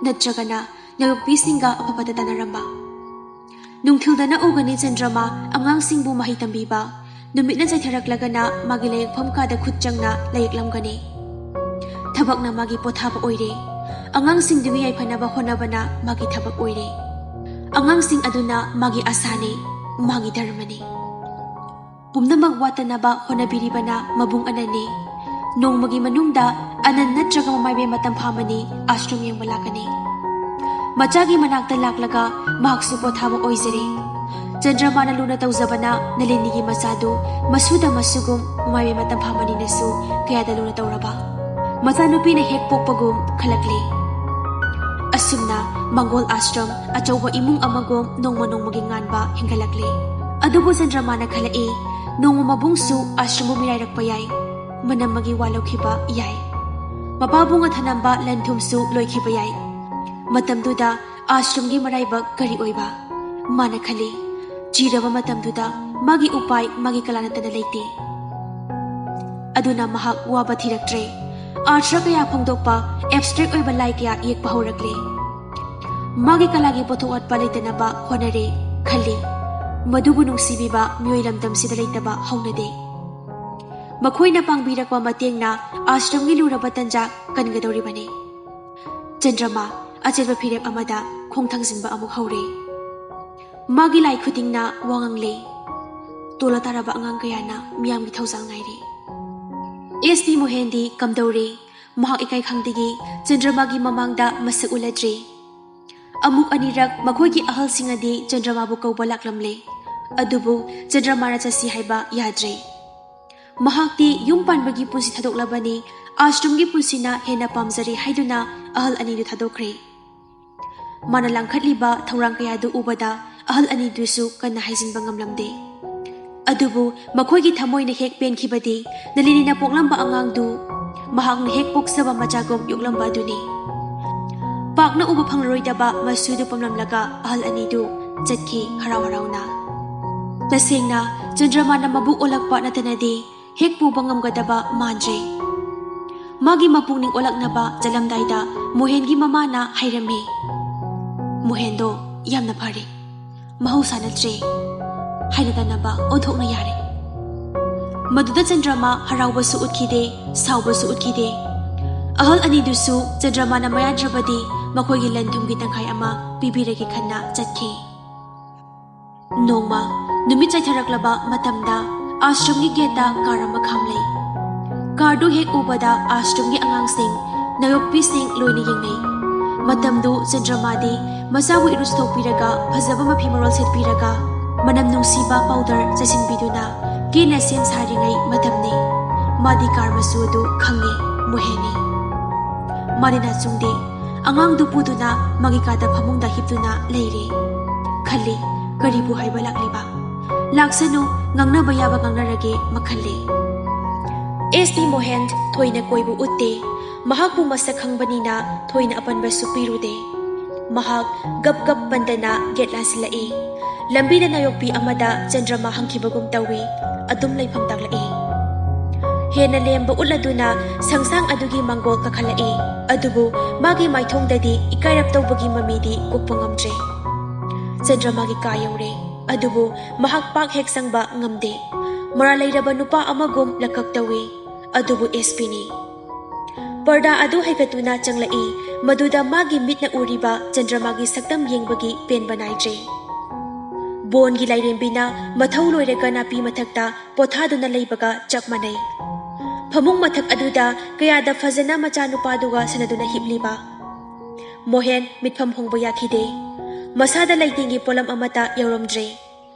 ꯅꯠꯇ꯭ꯔꯒꯅ ꯅꯥꯌꯣꯛꯄꯤꯁꯤꯡꯒ ꯑꯐ ꯐꯠꯇ ꯇꯥꯟꯅꯔꯝꯕ꯫ ꯅꯨꯡꯊꯤꯜꯗꯅ ꯎꯒꯅꯤ ꯆꯟꯗ꯭ꯔꯃꯥ ꯑꯉꯥꯡꯁꯤꯡꯕꯨ ꯃꯍꯩ ꯇꯝꯕꯤꯕ, ꯅꯨꯃꯤꯠꯅ ꯆꯩꯊꯔꯛꯂꯒꯅ ꯃꯥꯒꯤ ꯂꯥꯏꯌꯦꯛꯐꯝ ꯀꯥꯗ ꯈꯨꯠ ꯆꯪꯅ ꯂꯥꯏꯌꯦꯛꯂꯝꯒꯅꯤ꯫ ꯊꯕꯛꯅ ꯃꯥꯒꯤ ꯄꯣꯊꯥꯕ ꯑꯣꯏꯔꯦ꯫ ꯑꯉꯥꯡꯁꯤꯡꯗꯨꯒꯤ ꯌꯥꯏꯐꯅꯕ ꯍꯣꯠꯅꯕꯅ ꯃꯥꯒꯤ ꯊꯕꯛ ꯑꯣꯏꯔꯦ꯫ ꯑꯉꯥꯡꯁꯤꯡ ꯑꯗꯨꯅ ꯃꯥꯒꯤ ꯑꯥꯁꯥꯅꯤ, ꯃꯥꯒꯤ ꯙꯔꯃꯅꯤ꯫ ꯄꯨꯝꯅꯃꯛ ꯋꯥꯠꯇꯅꯕ ꯍꯣꯠꯅꯕꯤꯔꯤꯕꯅ ꯃꯕꯨꯡ ꯑꯅꯟꯅꯤ꯫ ꯅꯣꯡꯃꯒꯤ ꯃꯅꯨꯡꯗ ꯑꯅꯟ ꯅꯠꯇ꯭ꯔꯒ ꯃꯃꯥꯏꯕꯦꯝꯃ ꯇꯝꯐꯥꯃꯅꯤ ꯑꯥꯁ꯭ꯔꯝ ꯌꯦꯡꯕ ꯂꯥꯛꯀꯅꯤ꯫ ꯃꯆꯥꯒꯤ ꯃꯅꯥꯛꯇ ꯂꯥꯛꯂꯒ ꯃꯍꯥꯛꯁꯨ ꯄꯣꯊꯥꯕ ꯑꯣꯏꯖꯔꯦ꯫ ꯆꯟꯗ꯭ꯔꯃꯥꯅ ꯂꯨꯅ ꯇꯧꯖꯕꯅ ꯅꯂꯤꯅꯤꯒꯤ ꯃꯆꯥꯗꯨ ꯃꯁꯨꯗ ꯃꯁꯨꯒꯨꯝ ꯃꯃꯥꯏꯕ ꯃꯇꯝ ꯐꯥꯃꯅꯤꯅꯁꯨ ꯀꯌꯥꯗ ꯂꯨꯅ ꯇꯧꯔꯕ ꯃꯆꯥꯅꯨꯄꯤꯅ ꯍꯦꯛ ꯄꯣꯛꯄꯒꯨꯝ ꯈꯜꯂꯛꯂꯦ꯫ ꯑꯁꯨꯝꯅ ꯃꯪꯒꯣꯜ ꯑꯥꯁ꯭ꯔꯝ ꯑꯆꯧꯕ ꯏꯃꯨꯡ ꯑꯃꯒꯨꯝ ꯅꯣꯡꯃ ꯅꯣꯡꯃꯒꯤ ꯉꯥꯟꯕ ꯍꯦꯟꯒꯠꯂꯛꯂꯦ꯫ ꯑꯗꯨꯕꯨ ꯆꯟꯗ꯭ꯔꯃꯥꯅ ꯈꯜꯂꯛꯏ, ꯅꯣꯡꯃ ꯃꯕꯨꯡꯁꯨ ꯑꯥꯁ꯭ꯔꯝꯕꯨ ꯃꯤꯔꯥꯏꯔꯛꯄ ꯌꯥꯏ, ꯃꯅꯝꯃꯒꯤ ꯋꯥ ꯂꯧꯈꯤꯕ ꯌꯥꯏ, ꯃꯄꯥꯕꯨꯡꯅ ꯊꯅꯝꯕ ꯂꯟ ꯊꯨꯝꯁꯨ ꯂꯣꯏꯈꯤꯕ ꯌꯥꯏ꯫ ꯃꯇꯝꯗꯨꯗ ꯑꯥꯁ꯭ꯔꯝꯒꯤ ꯃꯔꯥꯏꯕꯛ ꯀꯔꯤ ꯑꯣꯏꯕ? ꯃꯥꯅ ꯈꯜꯂꯤ, ꯆꯤꯔꯕ ꯃꯇꯝꯗꯨꯗ ꯃꯥꯒꯤ ꯎꯄꯥꯏ ꯃꯥꯒꯤ ꯀꯂꯥ ꯅꯠꯇꯅ ꯂꯩꯇꯦ꯫ ꯑꯗꯨꯅ ꯃꯍꯥꯛ ꯋꯥꯕ ꯊꯤꯔꯛꯇ꯭ꯔꯦ꯫ ꯑꯥꯔꯊ ꯀꯌꯥ ꯐꯣꯡꯗꯣꯛꯄ, ꯑꯦꯕꯁꯇ꯭ꯔꯦꯛ ꯑꯣꯏꯕ ꯂꯥꯏ ꯀꯌꯥ ꯌꯦꯛꯄ ꯍꯧꯔꯛꯂꯦ꯫ ꯃꯥꯒꯤ ꯀꯂꯥꯒꯤ ꯄꯣꯊꯣꯛ ꯋꯥꯠꯄ ꯂꯩꯇꯅꯕ ꯍꯣꯠꯅꯔꯦ ꯈꯜꯂꯤ꯫ ꯃꯗꯨꯕꯨ ꯅꯨꯡꯁꯤꯕꯤꯕ ꯃꯤꯑꯣꯏ ꯂꯝꯗꯝꯁꯤꯗ ꯂꯩꯇꯕ ꯍꯧꯅꯗꯦ꯫ ꯃꯈꯣꯏꯅ ꯄꯥꯡꯕꯤꯔꯛꯄ ꯃꯇꯦꯡꯅ ꯑꯥꯁ꯭ꯔꯝꯒꯤ ꯂꯨꯔꯕ ꯇꯟꯖꯥ ꯀꯟꯒꯗꯧꯔꯤꯕꯅꯤ꯫ ꯆꯟꯗ꯭ꯔꯃꯥ ꯑꯆꯦꯠꯄ ꯐꯤꯔꯦꯞ ꯑꯃꯗ ꯈꯣꯡ ꯊꯥꯡꯖꯤꯟꯕ ꯑꯃꯨꯛ ꯍꯧꯔꯦ꯫ ꯃꯥꯒꯤ ꯂꯥꯏ ꯈꯨꯗꯤꯡꯅ ꯋꯥ ꯉꯥꯡꯂꯦ꯫ ꯇꯣꯂꯥ ꯇꯥꯔꯕ ꯑꯉꯥꯡ ꯀꯌꯥꯅ ꯃꯤꯌꯥꯝꯒꯤ ꯊꯧꯖꯥꯜ ꯉꯥꯏꯔꯤ꯫ S P ꯃꯣꯍꯦꯟꯗꯤ ꯀꯝꯗꯧꯔꯦ? ꯃꯍꯥꯛ ꯏꯀꯥꯏ ꯈꯪꯗꯒꯤ ꯆꯟꯗ꯭ꯔꯃꯥꯒꯤ ꯃꯃꯥꯡꯗ ꯃꯁꯛ ꯎꯠꯂꯗ꯭ꯔꯤ꯫ ꯑꯃꯨꯛ ꯑꯅꯤꯔꯛ ꯃꯈꯣꯏꯒꯤ ꯑꯍꯜꯁꯤꯡꯅꯗꯤ ꯆꯟꯗ꯭ꯔꯃꯥꯕꯨ ꯀꯧꯕ ꯂꯥꯛꯂꯝꯂꯦ꯫ ꯑꯗꯨꯕꯨ ꯆꯟꯗ꯭ꯔꯃꯥꯅ ꯆꯠꯁꯤ ꯍꯥꯏꯕ ꯌꯥꯗ꯭ꯔꯦ꯫ ꯃꯍꯥꯛꯇꯤ ꯌꯨꯝ ꯄꯥꯟꯕꯒꯤ ꯄꯨꯟꯁꯤ ꯊꯥꯗꯣꯛꯂꯕꯅꯤ, ꯑꯥꯁ꯭ꯔꯝꯒꯤ ꯄꯨꯟꯁꯤꯅ ꯍꯦꯟꯅ ꯄꯥꯝꯖꯔꯦ ꯍꯥꯏꯗꯨꯅ ꯑꯍꯜ ꯑꯅꯤꯗꯨ ꯊꯥꯗꯣꯛꯈ꯭ꯔꯦ꯫ ꯃꯥꯅ ꯂꯥꯡꯈꯠꯂꯤꯕ ꯊꯧꯔꯥꯡ ꯀꯌꯥꯗꯨ ꯎꯕꯗ ꯑꯍꯜ ꯑꯅꯤꯗꯨꯁꯨ ꯀꯟꯅ ꯍꯥꯏꯖꯤꯟꯕ ꯉꯝꯂꯝꯗꯦ꯫ ꯑꯗꯨꯕꯨ ꯃꯈꯣꯏꯒꯤ ꯊꯃꯣꯏꯅ ꯍꯦꯛ ꯄꯦꯟꯈꯤꯕꯗꯤ ꯅꯂꯤꯅꯤꯅ ꯄꯣꯛꯂꯝꯕ ꯑꯉꯥꯡꯗꯨ ꯃꯍꯥꯛꯅ ꯍꯦꯛ ꯄꯣꯛꯆꯕ ꯃꯆꯥꯒꯨꯝ ꯌꯣꯛꯂꯝꯕ ꯑꯗꯨꯅꯤ꯫ ꯄꯥꯛꯅ ꯎꯕ ꯐꯪꯂꯔꯣꯏꯗꯕ ꯃꯆꯨꯗꯨ ꯄꯝꯂꯝꯂꯒ ꯑꯍꯜ ꯑꯅꯤꯗꯨ ꯆꯠꯈꯤ ꯍꯔꯥꯎ ꯍꯔꯥꯎꯅ꯫ ꯇꯁꯦꯡꯅ ꯆꯟꯗ꯭ꯔꯃꯥꯅ ꯃꯕꯨꯛ ꯑꯣꯜꯂꯛꯄ ꯅꯠꯇꯅꯗꯤ ꯍꯦꯛ ꯄꯨꯕ ꯉꯝꯒꯗꯕ ꯃꯥꯟꯗ꯭ꯔꯦ꯫ ꯃꯥꯒꯤ ꯃꯄꯨꯛꯅꯤꯡ ꯑꯣꯜꯂꯛꯅꯕ ꯆꯠꯂꯝꯗꯥꯏꯗ ꯃꯣꯍꯦꯟꯒꯤ ꯃꯃꯥꯅ ꯍꯥꯏꯔꯝꯃꯤ, "ꯃꯣꯍꯦꯟꯗꯣ ꯌꯥꯝꯅ ꯐꯔꯦ, ꯃꯍꯧꯁꯥ ꯅꯠꯇ꯭ꯔꯦ, ꯍꯥꯏꯅꯗꯅꯕ ꯑꯣꯟꯊꯣꯛꯅ ꯌꯥꯔꯦ"꯫ ꯃꯗꯨꯗ ꯆꯟꯗ꯭ꯔꯃꯥ ꯍꯔꯥꯎꯕꯁꯨ ꯎꯠꯈꯤꯗꯦ, ꯁꯥꯎꯕꯁꯨ ꯎꯠꯈꯤꯗꯦ꯫ ꯑꯍꯜ ꯑꯅꯤꯗꯨꯁꯨ ꯆꯟꯗ꯭ꯔꯃꯥꯅ ꯃꯌꯥꯗ꯭ꯔꯕꯗꯤ ꯃꯈꯣꯏꯒꯤ ꯂꯟ ꯊꯨꯝꯒꯤ ꯇꯪꯈꯥꯏ ꯑꯃ ꯄꯤꯕꯤꯔꯒꯦ ꯈꯟꯅ ꯆꯠꯈꯤ꯫ ꯅꯣꯡꯃ ꯅꯨꯃꯤꯠ ꯆꯥꯏꯊꯔꯛꯂꯕ ꯃꯇꯝꯗ ꯑꯥꯁ꯭ꯔꯝꯒꯤ ꯒꯦꯠꯇ ꯀꯥꯔ ꯑꯃ ꯈꯥꯝꯂꯩ꯫ ꯀꯥꯔꯗꯨ ꯍꯦꯛ ꯎꯕꯗ ꯑꯥꯁ꯭ꯔꯝꯒꯤ ꯑꯉꯥꯡꯁꯤꯡ, ꯅꯥꯌꯣꯛꯄꯤꯁꯤꯡ ꯂꯣꯏꯅ ꯌꯦꯡꯅꯩ꯫ ꯃꯇꯝꯗꯨ ꯆꯟꯗ꯭ꯔꯃꯥꯗꯤ ꯃꯆꯥꯕꯨ ꯏꯔꯨ ꯊꯣꯛꯄꯤꯔꯒ, ꯐꯖꯕ ꯃꯐꯤ ꯃꯔꯣꯜ ꯁꯦꯠꯄꯤꯔꯒ, ꯃꯅꯝ ꯅꯨꯡꯁꯤꯕ ꯄꯥꯎꯗꯔ ꯆꯥꯏꯁꯤꯟꯕꯤꯗꯨꯅ ꯀꯦꯅ ꯁꯦꯝ ꯁꯥꯔꯤꯉꯩ ꯃꯇꯝꯅꯤ꯫ ꯃꯥꯗꯤ ꯀꯥꯔ ꯃꯆꯨ ꯑꯗꯨ ꯈꯪꯉꯤ, ꯃꯣꯍꯦꯟꯅꯤ꯫ ꯃꯥꯗꯤ ꯅꯥꯆꯨꯡꯗꯦ꯫ ꯑꯉꯥꯡꯗꯨ ꯄꯨꯗꯨꯅ ꯃꯥꯒꯤ ꯀꯥꯗ ꯐꯃꯨꯡꯗ ꯍꯤꯞꯇꯨꯅ ꯂꯩꯔꯦ꯫ ꯈꯜꯂꯤ, ꯀꯔꯤꯕꯨ ꯍꯥꯏꯕ ꯂꯥꯛꯂꯤꯕ? ꯂꯥꯛꯁꯅꯨ, ꯉꯥꯡꯅꯕ ꯌꯥꯕ ꯉꯥꯡꯅꯔꯒꯦ, ꯃꯈꯜꯂꯤ꯫ ꯑꯦꯁ ꯇꯤ ꯃꯣꯍꯦꯟ ꯊꯣꯏꯅ ꯀꯣꯏꯕ ꯎꯠꯇꯦ꯫ ꯃꯍꯥꯛꯄꯨ ꯃꯁꯛ ꯈꯪꯕꯅꯤꯅ ꯊꯣꯏꯅ ꯑꯄꯟꯕꯁꯨ ꯄꯤꯔꯨꯗꯦ꯫ ꯃꯍꯥꯛ ꯒꯞ ꯒꯞ ꯄꯟꯗꯅ ꯒꯦꯠ ꯂꯥꯟꯁꯤꯜꯂꯛꯏ꯫ ꯂꯝꯕꯤꯗ ꯅꯥꯌꯣꯛꯄꯤ ꯑꯃꯗ ꯆꯟꯗ꯭ꯔꯃꯥ ꯍꯪꯈꯤꯕꯒꯨꯝ ꯇꯧꯏ꯫ ꯑꯗꯨꯝ ꯂꯩꯐꯝ ꯇꯥꯛꯂꯛꯏ꯫ ꯍꯦꯟꯅ ꯂꯦꯝꯕ ꯎꯠꯂꯗꯨꯅ ꯁꯪꯁꯥꯡ ꯑꯗꯨꯒꯤ ꯃꯥꯡꯒꯣꯜ ꯀꯥꯈꯠꯂꯛꯏ꯫ ꯑꯗꯨꯕꯨ ꯃꯥꯒꯤ ꯃꯥꯏꯊꯣꯡꯗꯗꯤ ꯏꯀꯥꯏꯔꯞ ꯇꯧꯕꯒꯤ ꯃꯃꯤꯗꯤ ꯀꯨꯞꯄ ꯉꯝꯗ꯭ꯔꯦ꯫ ꯆꯟꯗ꯭ꯔꯃꯥꯒꯤ ꯀꯥ ꯌꯧꯔꯦ꯫ ꯑꯗꯨꯕꯨ ꯃꯍꯥꯛ ꯄꯥꯛ ꯍꯦꯛ ꯆꯪꯕ ꯉꯝꯗꯦ꯫ ꯃꯔꯥꯜ ꯂꯩꯔꯕ ꯅꯨꯄꯥ ꯑꯃꯒꯨꯝ ꯂꯀꯛ ꯇꯧꯏ꯫ ꯑꯗꯨꯕꯨ ꯑꯦꯁ ꯄꯤꯅꯤ꯫ ꯄꯔꯗꯥ ꯑꯗꯨ ꯍꯩꯒꯠꯇꯨꯅ ꯆꯪꯂꯛꯏ꯫ ꯃꯗꯨꯗ ꯃꯥꯒꯤ ꯃꯤꯠꯅ ꯎꯔꯤꯕ ꯆꯟꯗ꯭ꯔꯃꯥꯒꯤ ꯁꯛꯇꯝ ꯌꯦꯡꯕꯒꯤ ꯄꯦꯟꯕ ꯅꯥꯏꯗ꯭ꯔꯦ꯫ ꯕꯣꯟꯒꯤ ꯂꯥꯏꯔꯦꯝꯕꯤꯅ ꯃꯊꯧ ꯂꯣꯏꯔꯒ ꯅꯥꯄꯤ ꯃꯊꯛꯇ ꯄꯣꯊꯥꯗꯨꯅ ꯂꯩꯕꯒ ꯆꯞ ꯃꯥꯟꯅꯩ꯫ ꯐꯃꯨꯡ ꯃꯊꯛ ꯑꯗꯨꯗ ꯀꯌꯥꯗ ꯐꯖꯅ ꯃꯆꯥꯅꯨꯄꯥꯗꯨꯒ ꯁꯥꯟꯅꯗꯨꯅ ꯍꯤꯞꯂꯤꯕ꯫ ꯃꯣꯍꯦꯟ ꯃꯤꯠꯐꯝ ꯍꯣꯡꯕ ꯌꯥꯈꯤꯗꯦ꯫ ꯃꯁꯥꯗ ꯂꯩꯇꯦꯡꯒꯤ ꯄꯣꯠꯂꯝ ꯑꯃꯠꯇ ꯌꯥꯎꯔꯝꯗ꯭ꯔꯦ꯫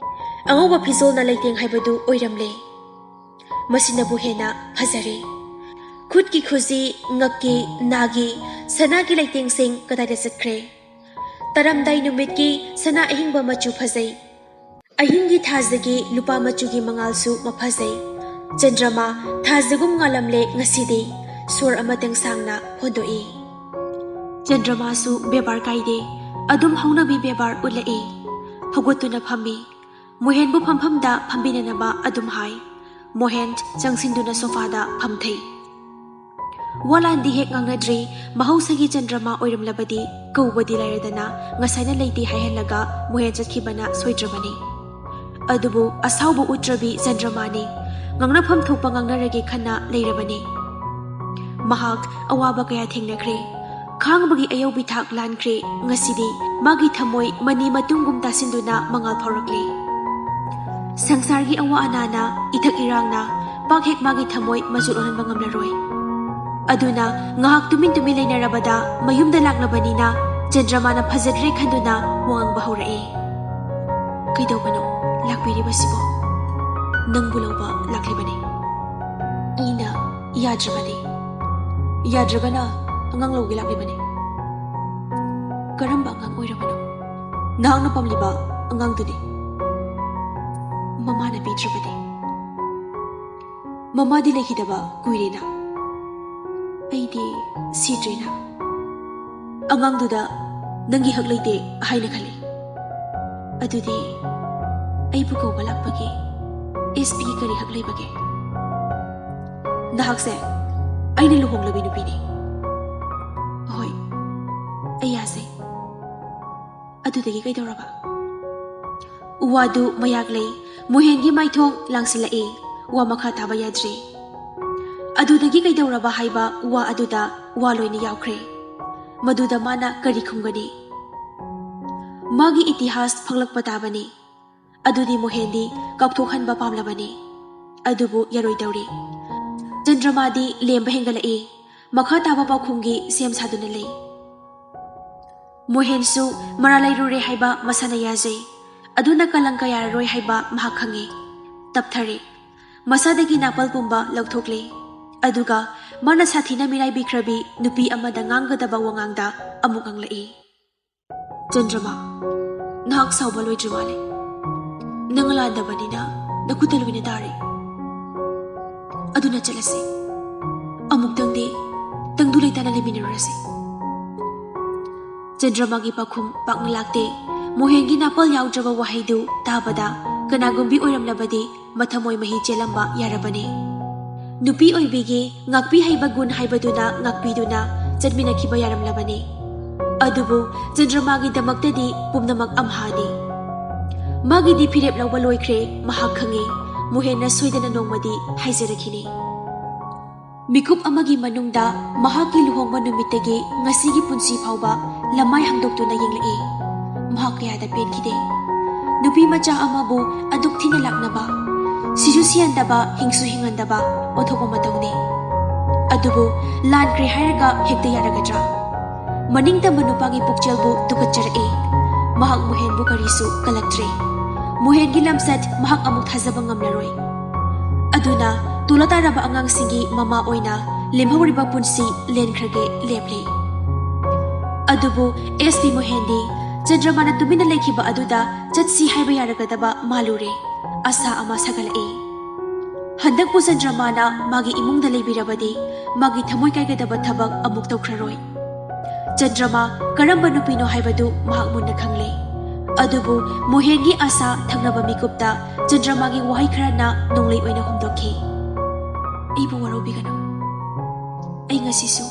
ꯑꯉꯧꯕ ꯐꯤꯖꯣꯜꯅ ꯂꯩꯇꯦꯡ ꯍꯥꯏꯕꯗꯨ ꯑꯣꯏꯔꯝꯂꯦ꯫ ꯃꯁꯤꯅꯕꯨ ꯍꯦꯟꯅ ꯐꯖꯔꯦ꯫ ꯈꯨꯠꯀꯤ ꯈꯨꯖꯤ, ꯉꯛꯀꯤ, ꯅꯥꯒꯤ, ꯁꯅꯥꯒꯤ ꯂꯩꯇꯦꯡꯁꯤꯡ ꯀꯗꯥꯏꯗ ꯆꯠꯈ꯭ꯔꯦ? ꯇꯥꯔꯝꯗꯥꯏ ꯅꯨꯃꯤꯠꯀꯤ ꯁꯅꯥ ꯑꯍꯤꯡꯕ ꯃꯆꯨ ꯐꯖꯩ꯫ ꯑꯍꯤꯡꯒꯤ ꯊꯥꯖꯒꯤ ꯂꯨꯄꯥ ꯃꯆꯨꯒꯤ ꯃꯉꯥꯜꯁꯨ ꯃꯐꯖꯩ꯫ ꯆꯟꯗ꯭ꯔꯃꯥ ꯊꯥꯖꯒꯨꯝ ꯉꯥꯜꯂꯝꯂꯦ ꯉꯁꯤꯗꯤ꯫ ꯁꯣꯔ ꯑꯃꯇꯪ ꯁꯥꯡꯅ ꯍꯣꯟꯗꯣꯛꯏ꯫ ꯆꯟꯗ꯭ꯔꯃꯥꯁꯨ ꯕꯦꯕꯥꯔ ꯀꯥꯏꯗꯦ꯫ ꯑꯗꯨꯝ ꯍꯧꯅꯕꯤ ꯕꯦꯕꯥꯔ ꯎꯠꯂꯛꯏ꯫ ꯍꯧꯒꯠꯇꯨꯅ ꯐꯝꯃꯤ꯫ ꯃꯣꯍꯦꯟꯕꯨ ꯐꯝꯐꯝꯗ ꯐꯝꯕꯤꯅꯅꯕ ꯑꯗꯨꯝ ꯍꯥꯏ꯫ ꯃꯣꯍꯦꯟ ꯆꯪꯁꯤꯟꯗꯨꯅ ꯁꯣꯐꯥꯗ ꯐꯝꯊꯩ꯫ ꯋꯥꯂꯥꯟꯗꯤ ꯍꯦꯛ ꯉꯥꯡꯅꯗ꯭ꯔꯤ꯫ ꯃꯍꯧꯁꯥꯒꯤ ꯆꯟꯗ꯭ꯔꯃꯥ ꯑꯣꯏꯔꯝꯂꯕꯗꯤ ꯀꯧꯕꯗꯤ ꯂꯥꯏꯔꯗꯅ ꯉꯁꯥꯏꯅ ꯂꯩꯇꯦ ꯍꯥꯏꯍꯜꯂꯒ ꯃꯣꯍꯦꯟ ꯆꯠꯈꯤꯕꯅ ꯁꯣꯏꯗ꯭ꯔꯕꯅꯤ꯫ ꯑꯗꯨꯕꯨ ꯑꯁꯥꯎꯕ ꯎꯠꯇ꯭ꯔꯕꯤ ꯆꯟꯗ꯭ꯔꯃꯥꯅꯤ꯫ ꯉꯥꯡꯅꯐꯝ ꯊꯣꯛꯄ ꯉꯥꯡꯅꯔꯒꯦ ꯈꯟꯅ ꯂꯩꯔꯕꯅꯤ꯫ ꯃꯍꯥꯛ ꯑꯋꯥꯕ ꯀꯌꯥ ꯊꯦꯡꯅꯈ꯭ꯔꯦ꯫ ꯈꯥꯡꯕꯒꯤ ꯑꯌꯧꯕꯤ ꯊꯥꯛ ꯂꯥꯟꯈ꯭ꯔꯦ꯫ ꯉꯁꯤꯗꯤ ꯃꯥꯒꯤ ꯊꯃꯣꯏ ꯃꯅꯤ ꯃꯇꯨꯡꯒꯨꯝ ꯇꯥꯁꯤꯟꯗꯨꯅ ꯃꯉꯥꯜ ꯐꯥꯎꯔꯛꯂꯤ꯫ ꯁꯪꯁꯥꯔꯒꯤ ꯑꯋꯥ ꯑꯅꯥꯅ, ꯏꯊꯛ ꯏꯔꯥꯡꯅ ꯄꯥꯛ ꯍꯦꯛ ꯃꯥꯒꯤ ꯊꯃꯣꯏ ꯃꯆꯨ ꯑꯣꯜꯍꯟꯕ ꯉꯝꯂꯔꯣꯏ꯫ ꯑꯗꯨꯅ ꯉꯥꯏꯍꯥꯛ ꯇꯨꯃꯤꯟ ꯇꯨꯃꯤꯟ ꯂꯩꯅꯔꯕꯗ ꯃꯌꯨꯝꯗ ꯂꯥꯛꯂꯕꯅꯤꯅ ꯆꯟꯗ꯭ꯔꯃꯥꯅ ꯐꯖꯗ꯭ꯔꯦ ꯈꯟꯗꯨꯅ ꯋꯥ ꯉꯥꯡꯕ ꯍꯧꯔꯛꯑꯦ꯫ "ꯀꯩꯗꯧꯕꯅꯣ ꯂꯥꯛꯄꯤꯔꯤꯕꯁꯤꯕꯣ? ꯅꯪꯕꯨ ꯂꯧꯕ ꯂꯥꯛꯂꯤꯕꯅꯤ꯫ ꯑꯩꯅ ꯌꯥꯗ꯭ꯔꯕꯅꯤ꯫ ꯌꯥꯗ꯭ꯔꯒꯅ ꯑꯉꯥꯡ ꯂꯧꯒꯦ ꯂꯥꯛꯂꯤꯕꯅꯤ꯫" "ꯀꯔꯝꯕ ꯑꯉꯥꯡ ꯑꯣꯏꯔꯕꯅꯣ?" "ꯅꯍꯥꯛꯅ ꯄꯥꯝꯂꯤꯕ ꯑꯉꯥꯡꯗꯨꯅꯤ꯫" "ꯃꯃꯥꯅ ꯄꯤꯗ꯭ꯔꯕꯗꯤ?" "ꯃꯃꯥꯗꯤ ꯂꯩꯈꯤꯗꯕ ꯀꯨꯏꯔꯦꯅ꯫" "ꯑꯩꯗꯤ ꯁꯤꯗ꯭ꯔꯦꯅ꯫" "ꯑꯉꯥꯡꯗꯨꯗ ꯅꯪꯒꯤ ꯍꯛ ꯂꯩꯇꯦ ꯍꯥꯏꯅ ꯈꯜꯂꯤ꯫" "ꯑꯗꯨꯗꯤ ꯑꯩꯕꯨ ꯀꯧꯕ ꯂꯥꯛꯄꯒꯤ ꯑꯦꯁ ꯄꯤꯒꯤ ꯀꯔꯤ ꯍꯛ ꯂꯩꯕꯒꯦ?" "ꯅꯍꯥꯛꯁꯦ ꯑꯩꯅ ꯂꯨꯍꯣꯡꯂꯕꯤ ꯅꯨꯄꯤꯅꯤ꯫" "ꯍꯣꯏ, ꯑꯩ ꯌꯥꯖꯩ꯫" "ꯑꯗꯨꯗꯒꯤ ꯀꯩꯗꯧꯔꯕ?" ꯋꯥꯗꯨ ꯃꯌꯥꯛ ꯂꯩ꯫ ꯃꯣꯍꯦꯟꯒꯤ ꯃꯥꯏꯊꯣꯡ ꯂꯥꯡꯁꯤꯜꯂꯛꯏ꯫ ꯋꯥ ꯃꯈꯥ ꯇꯥꯕ ꯌꯥꯗ꯭ꯔꯦ꯫ ꯑꯗꯨꯗꯒꯤ ꯀꯩꯗꯧꯔꯕ ꯍꯥꯏꯕ ꯋꯥ ꯑꯗꯨꯗ ꯋꯥ ꯂꯣꯏꯅ ꯌꯥꯎꯈ꯭ꯔꯦ꯫ ꯃꯗꯨꯗ ꯃꯥꯅ ꯀꯔꯤ ꯈꯨꯝꯒꯅꯤ? ꯃꯥꯒꯤ ꯏꯇꯤꯍꯥꯁ ꯐꯪꯂꯛꯄ ꯇꯥꯕꯅꯤ꯫ ꯑꯗꯨꯗꯤ ꯃꯣꯍꯦꯟꯗꯤ ꯀꯥꯎꯊꯣꯛꯍꯟꯕ ꯄꯥꯝꯂꯕꯅꯤ꯫ ꯑꯗꯨꯕꯨ ꯌꯥꯔꯣꯏꯗꯧꯔꯤ꯫ ꯆꯟꯗ꯭ꯔꯃꯥꯗꯤ ꯂꯦꯝꯕ ꯍꯦꯟꯒꯠꯂꯛꯏ꯫ ꯃꯈꯥ ꯇꯥꯕ ꯄꯥꯎꯈꯨꯝꯒꯤ ꯁꯦꯝ ꯁꯥꯗꯨꯅ ꯂꯩ꯫ ꯃꯣꯍꯦꯟꯁꯨ ꯃꯔꯥ ꯂꯩꯔꯨꯔꯦ ꯍꯥꯏꯕ ꯃꯁꯥꯅ ꯌꯥꯖꯩ꯫ ꯑꯗꯨꯅ ꯀꯂꯪꯀ ꯌꯥꯔꯔꯣꯏ ꯍꯥꯏꯕ ꯃꯍꯥꯛ ꯈꯪꯏ꯫ ꯇꯞꯊꯔꯦ꯫ ꯃꯁꯥꯗꯒꯤ ꯅꯥꯄꯜ ꯄꯨꯝꯕ ꯂꯧꯊꯣꯛꯂꯦ꯫ ꯑꯗꯨꯒ ꯃꯥꯅ ꯁꯥꯊꯤꯅ ꯃꯤꯔꯥꯏꯕꯤꯈ꯭ꯔꯕꯤ ꯅꯨꯄꯤ ꯑꯃꯗ ꯉꯥꯡꯒꯗꯕ ꯋꯥꯉꯥꯡꯗ ꯑꯃꯨꯛ ꯉꯥꯡꯂꯛꯏ꯫ "ꯆꯟꯗ꯭ꯔꯃꯥ, ꯅꯍꯥꯛ ꯁꯥꯎꯕ ꯂꯣꯏꯗ꯭ꯔꯤ ꯃꯥꯜꯂꯦ꯫ ꯅꯪ ꯂꯥꯟꯗꯕꯅꯤꯅ ꯅꯈꯨꯠꯇ ꯂꯣꯏꯅ ꯇꯥꯔꯦ꯫ ꯑꯗꯨꯅ ꯆꯠꯂꯁꯤ꯫ ꯑꯃꯨꯛꯇꯪꯗꯤ ꯇꯪꯗꯨ ꯂꯩꯇꯥꯅ ꯂꯩꯃꯤꯟꯅꯔꯨꯔꯁꯤ꯫" ꯆꯟꯗ꯭ꯔꯃꯥꯒꯤ ꯄꯥꯎꯈꯨꯝ ꯄꯥꯛꯅ ꯂꯥꯛꯇꯦ꯫ ꯃꯣꯍꯦꯟꯒꯤ ꯅꯥꯄꯜ ꯌꯥꯎꯗ꯭ꯔꯕ ꯋꯥꯍꯩꯗꯨ ꯇꯥꯕꯗ ꯀꯅꯥꯒꯨꯝꯕꯤ ꯑꯣꯏꯔꯝꯂꯕꯗꯤ ꯃꯊꯃꯣꯏ ꯃꯍꯤ ꯆꯦꯜꯂꯝꯕ ꯌꯥꯔꯕꯅꯤ꯫ ꯅꯨꯄꯤ ꯑꯣꯏꯕꯤꯒꯤ ꯉꯥꯛꯄꯤ ꯍꯩꯕ ꯒꯨꯟ ꯍꯥꯏꯕꯗꯨꯅ ꯉꯥꯛꯄꯤꯗꯨꯅ ꯆꯠꯃꯤꯟꯅꯈꯤꯕ ꯌꯥꯔꯝꯂꯕꯅꯤ꯫ ꯑꯗꯨꯕꯨ ꯆꯟꯗ꯭ꯔꯃꯥꯒꯤꯗꯃꯛꯇꯗꯤ ꯄꯨꯝꯅꯃꯛ ꯑꯝꯍꯥꯅꯤ꯫ ꯃꯥꯒꯤꯗꯤ ꯐꯤꯔꯦꯞ ꯂꯧꯕ ꯂꯣꯏꯈ꯭ꯔꯦ, ꯃꯍꯥꯛ ꯈꯪꯏ꯫ ꯃꯣꯍꯦꯟꯅ ꯁꯣꯏꯗꯅ ꯅꯣꯡꯃꯗꯤ ꯍꯥꯏꯖꯔꯛꯈꯤꯅꯤ꯫ ꯃꯤꯀꯨꯞ ꯑꯃꯒꯤ ꯃꯅꯨꯡꯗ ꯃꯍꯥꯛꯀꯤ ꯂꯨꯍꯣꯡꯕ ꯅꯨꯃꯤꯠꯇꯒꯤ ꯉꯁꯤꯒꯤ ꯄꯨꯟꯁꯤ ꯐꯥꯎꯕ ꯂꯃꯥꯏ ꯍꯥꯡꯗꯣꯛꯇꯨꯅ ꯌꯦꯡꯂꯛꯏ꯫ ꯃꯍꯥꯛ ꯀꯌꯥꯗ ꯄꯦꯟꯈꯤꯗꯦ꯫ ꯅꯨꯄꯤ ꯃꯆꯥ ꯑꯃꯕꯨ ꯑꯗꯨꯛ ꯊꯤꯅ ꯂꯥꯛꯅꯕ, ꯁꯤꯁꯨ ꯁꯤꯍꯟꯗꯕ, ꯍꯤꯡꯁꯨ ꯍꯤꯡꯍꯟꯗꯕ ꯑꯣꯟꯊꯣꯛꯄ ꯃꯇꯧꯅꯤ꯫ ꯑꯗꯨꯕꯨ ꯂꯥꯟꯈ꯭ꯔꯦ ꯍꯥꯏꯔꯒ ꯍꯦꯛꯇ ꯌꯥꯔꯒꯗ꯭ꯔꯥ? ꯃꯅꯤꯡ ꯇꯝꯕ ꯅꯨꯄꯥꯒꯤ ꯄꯨꯛꯆꯦꯜꯕꯨ ꯇꯨꯀꯠꯆꯔꯛꯏ꯫ ꯃꯍꯥꯛ ꯃꯣꯍꯦꯟꯕꯨ ꯀꯔꯤꯁꯨ ꯀꯜꯂꯛꯇ꯭ꯔꯦ꯫ ꯃꯣꯍꯦꯟꯒꯤ ꯂꯝꯆꯠ ꯃꯍꯥꯛ ꯑꯃꯨꯛ ꯊꯥꯖꯕ ꯉꯝꯂꯔꯣꯏ꯫ ꯑꯗꯨꯅ ꯇꯣꯂꯥ ꯇꯥꯔꯕ ꯑꯉꯥꯡꯁꯤꯡꯒꯤ ꯃꯃꯥ ꯑꯣꯏꯅ ꯂꯦꯝꯍꯧꯔꯤꯕ ꯄꯨꯟꯁꯤ ꯂꯦꯟꯈ꯭ꯔꯒꯦ ꯂꯦꯞꯂꯦ꯫ ꯑꯗꯨꯕꯨ ꯑꯦꯁ ꯄꯤ ꯃꯣꯍꯦꯟꯗꯤ ꯆꯟꯗ꯭ꯔꯃꯥꯅ ꯇꯨꯃꯤꯟꯅ ꯂꯩꯈꯤꯕ ꯑꯗꯨꯗ ꯆꯠꯁꯤ ꯍꯥꯏꯕ ꯌꯥꯔꯒꯗꯕ ꯃꯥꯜꯂꯨꯔꯦ꯫ ꯑꯁꯥ ꯑꯃ ꯁꯥꯒꯠꯂꯛꯏ꯫ ꯍꯟꯗꯛꯄꯨ ꯆꯟꯗ꯭ꯔꯃꯥꯅ ꯃꯥꯒꯤ ꯏꯃꯨꯡꯗ ꯂꯩꯕꯤꯔꯕꯗꯤ ꯃꯥꯒꯤ ꯊꯃꯣꯏ ꯀꯥꯏꯒꯗꯕ ꯊꯕꯛ ꯑꯃꯨꯛ ꯇꯧꯈ꯭ꯔꯔꯣꯏ꯫ ꯆꯟꯗ꯭ꯔꯃꯥ ꯀꯔꯝꯕ ꯅꯨꯄꯤꯅꯣ ꯍꯥꯏꯕꯗꯨ ꯃꯍꯥꯛ ꯃꯨꯟꯅ ꯈꯪꯂꯦ꯫ ꯑꯗꯨꯕꯨ ꯃꯣꯍꯦꯟꯒꯤ ꯑꯥꯁꯥ ꯊꯪꯅꯕ ꯃꯤꯀꯨꯞꯇ ꯆꯟꯗ꯭ꯔꯃꯥꯒꯤ ꯋꯥꯍꯩ ꯈꯔꯅ ꯅꯣꯡꯂꯩ ꯑꯣꯏꯅ ꯍꯨꯝꯗꯣꯛꯈꯤ꯫ "ꯑꯩꯕꯨ ꯋꯥꯔꯧꯕꯤꯒꯅꯨ꯫ ꯑꯩ ꯉꯁꯤꯁꯨ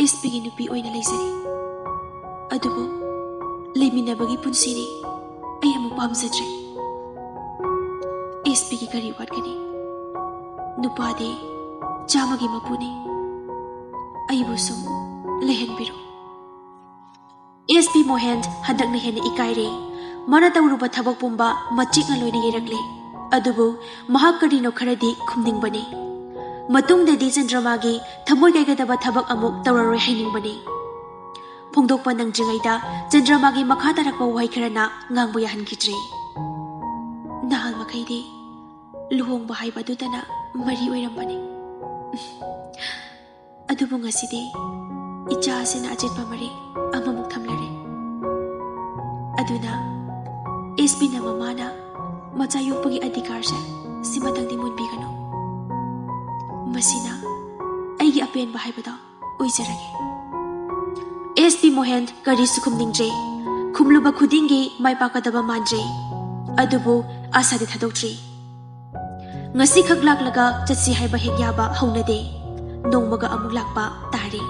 ꯑꯦꯁ ꯄꯤꯒꯤ ꯅꯨꯄꯤ ꯑꯣꯏꯅ ꯂꯩꯖꯔꯤ꯫ ꯑꯗꯨꯕꯨ ꯂꯩꯃꯤꯟꯅꯕꯒꯤ ꯄꯨꯟꯁꯤꯅꯤ꯫ ꯑꯩ ꯑꯃꯨꯛ ꯄꯥꯝꯖꯗ꯭ꯔꯦ꯫ ꯑꯦꯁ ꯄꯤꯒꯤ ꯀꯔꯤ ꯋꯥꯠꯀꯅꯤ? ꯅꯨꯄꯥꯗꯤ ꯆꯥꯝꯃꯒꯤ ꯃꯄꯨꯅꯤ꯫ ꯑꯩꯕꯨ ꯁꯨꯝ ꯂꯩꯍꯟꯕꯤꯔꯣ꯫" ꯑꯦꯁ ꯄꯤ ꯃꯣꯍꯦꯟ ꯍꯟꯗꯛꯅ ꯍꯦꯟꯅ ꯏꯀꯥꯏꯔꯦ꯫ ꯃꯥꯅ ꯇꯧꯔꯨꯕ ꯊꯕꯛ ꯄꯨꯝꯕ ꯃꯆꯤꯛꯅ ꯂꯣꯏꯅ ꯌꯩꯔꯛꯂꯦ꯫ ꯑꯗꯨꯕꯨ ꯃꯍꯥꯛ ꯀꯔꯤꯅꯣ ꯈꯔꯗꯤ ꯈꯨꯝꯅꯤꯡꯕꯅꯤ꯫ ꯃꯇꯨꯡꯗꯗꯤ ꯆꯟꯗ꯭ꯔꯃꯥꯒꯤ ꯊꯃꯣꯏ ꯀꯥꯏꯒꯗꯕ ꯊꯕꯛ ꯑꯃꯨꯛ ꯇꯧꯔꯔꯣꯏ ꯍꯥꯏꯅꯤꯡꯕꯅꯤ꯫ ꯐꯣꯡꯗꯣꯛꯄ ꯅꯪꯗ꯭ꯔꯤꯉꯩꯗ ꯆꯟꯗ꯭ꯔꯃꯥꯒꯤ ꯃꯈꯥ ꯇꯥꯔꯛꯄ ꯋꯥꯍꯩ ꯈꯔꯅ ꯉꯥꯡꯕ ꯌꯥꯍꯟꯈꯤꯗ꯭ꯔꯦ꯫ ꯅꯍꯥꯟ ꯃꯈꯩꯗꯤ ꯂꯨꯍꯣꯡꯕ ꯍꯥꯏꯕ ꯑꯗꯨꯇꯅ ꯃꯔꯤ ꯑꯣꯏꯔꯝꯕꯅꯤ꯫ ꯑꯗꯨꯕꯨ ꯉꯁꯤꯗꯤ ꯏꯆꯥ ꯑꯁꯤꯅ ꯑꯆꯦꯠꯄ ꯃꯔꯤ ꯑꯃꯃꯨꯛ ꯊꯝꯂꯔꯦ꯫ ꯑꯗꯨꯅ ꯑꯦꯁ ꯄꯤꯅ ꯃꯃꯥꯅ ꯃꯆꯥ ꯌꯣꯛꯄꯒꯤ ꯑꯙꯤꯀꯥꯔꯁꯦ ꯁꯤꯃꯇꯪꯗꯤ ꯃꯨꯟꯕꯤꯒꯅꯨ꯫ ꯃꯁꯤꯅ ꯑꯩꯒꯤ ꯑꯄꯦꯟꯕ ꯍꯥꯏꯕꯗꯣ ꯑꯣꯏꯖꯔꯒꯦ꯫ ꯑꯦꯁ ꯄꯤ ꯃꯣꯍꯦꯟ ꯀꯔꯤꯁꯨ ꯈꯨꯝꯅꯤꯡꯗ꯭ꯔꯦ꯫ ꯈꯨꯝꯂꯨꯕ ꯈꯨꯗꯤꯡꯒꯤ ꯃꯥꯏ ꯄꯥꯛꯀꯗꯕ ꯃꯥꯟꯗ꯭ꯔꯦ꯫ ꯑꯗꯨꯕꯨ ꯑꯥꯁꯥꯗꯤ ꯊꯥꯗꯣꯛꯇ꯭ꯔꯤ꯫ ꯉꯁꯤꯈꯛ ꯂꯥꯛꯂꯒ ꯆꯠꯁꯤ ꯍꯥꯏꯕ ꯍꯦꯛ ꯌꯥꯕ ꯍꯧꯅꯗꯦ꯫ ꯅꯣꯡꯃꯒ ꯑꯃꯨꯛ ꯂꯥꯛꯄ ꯇꯥꯔꯤ꯫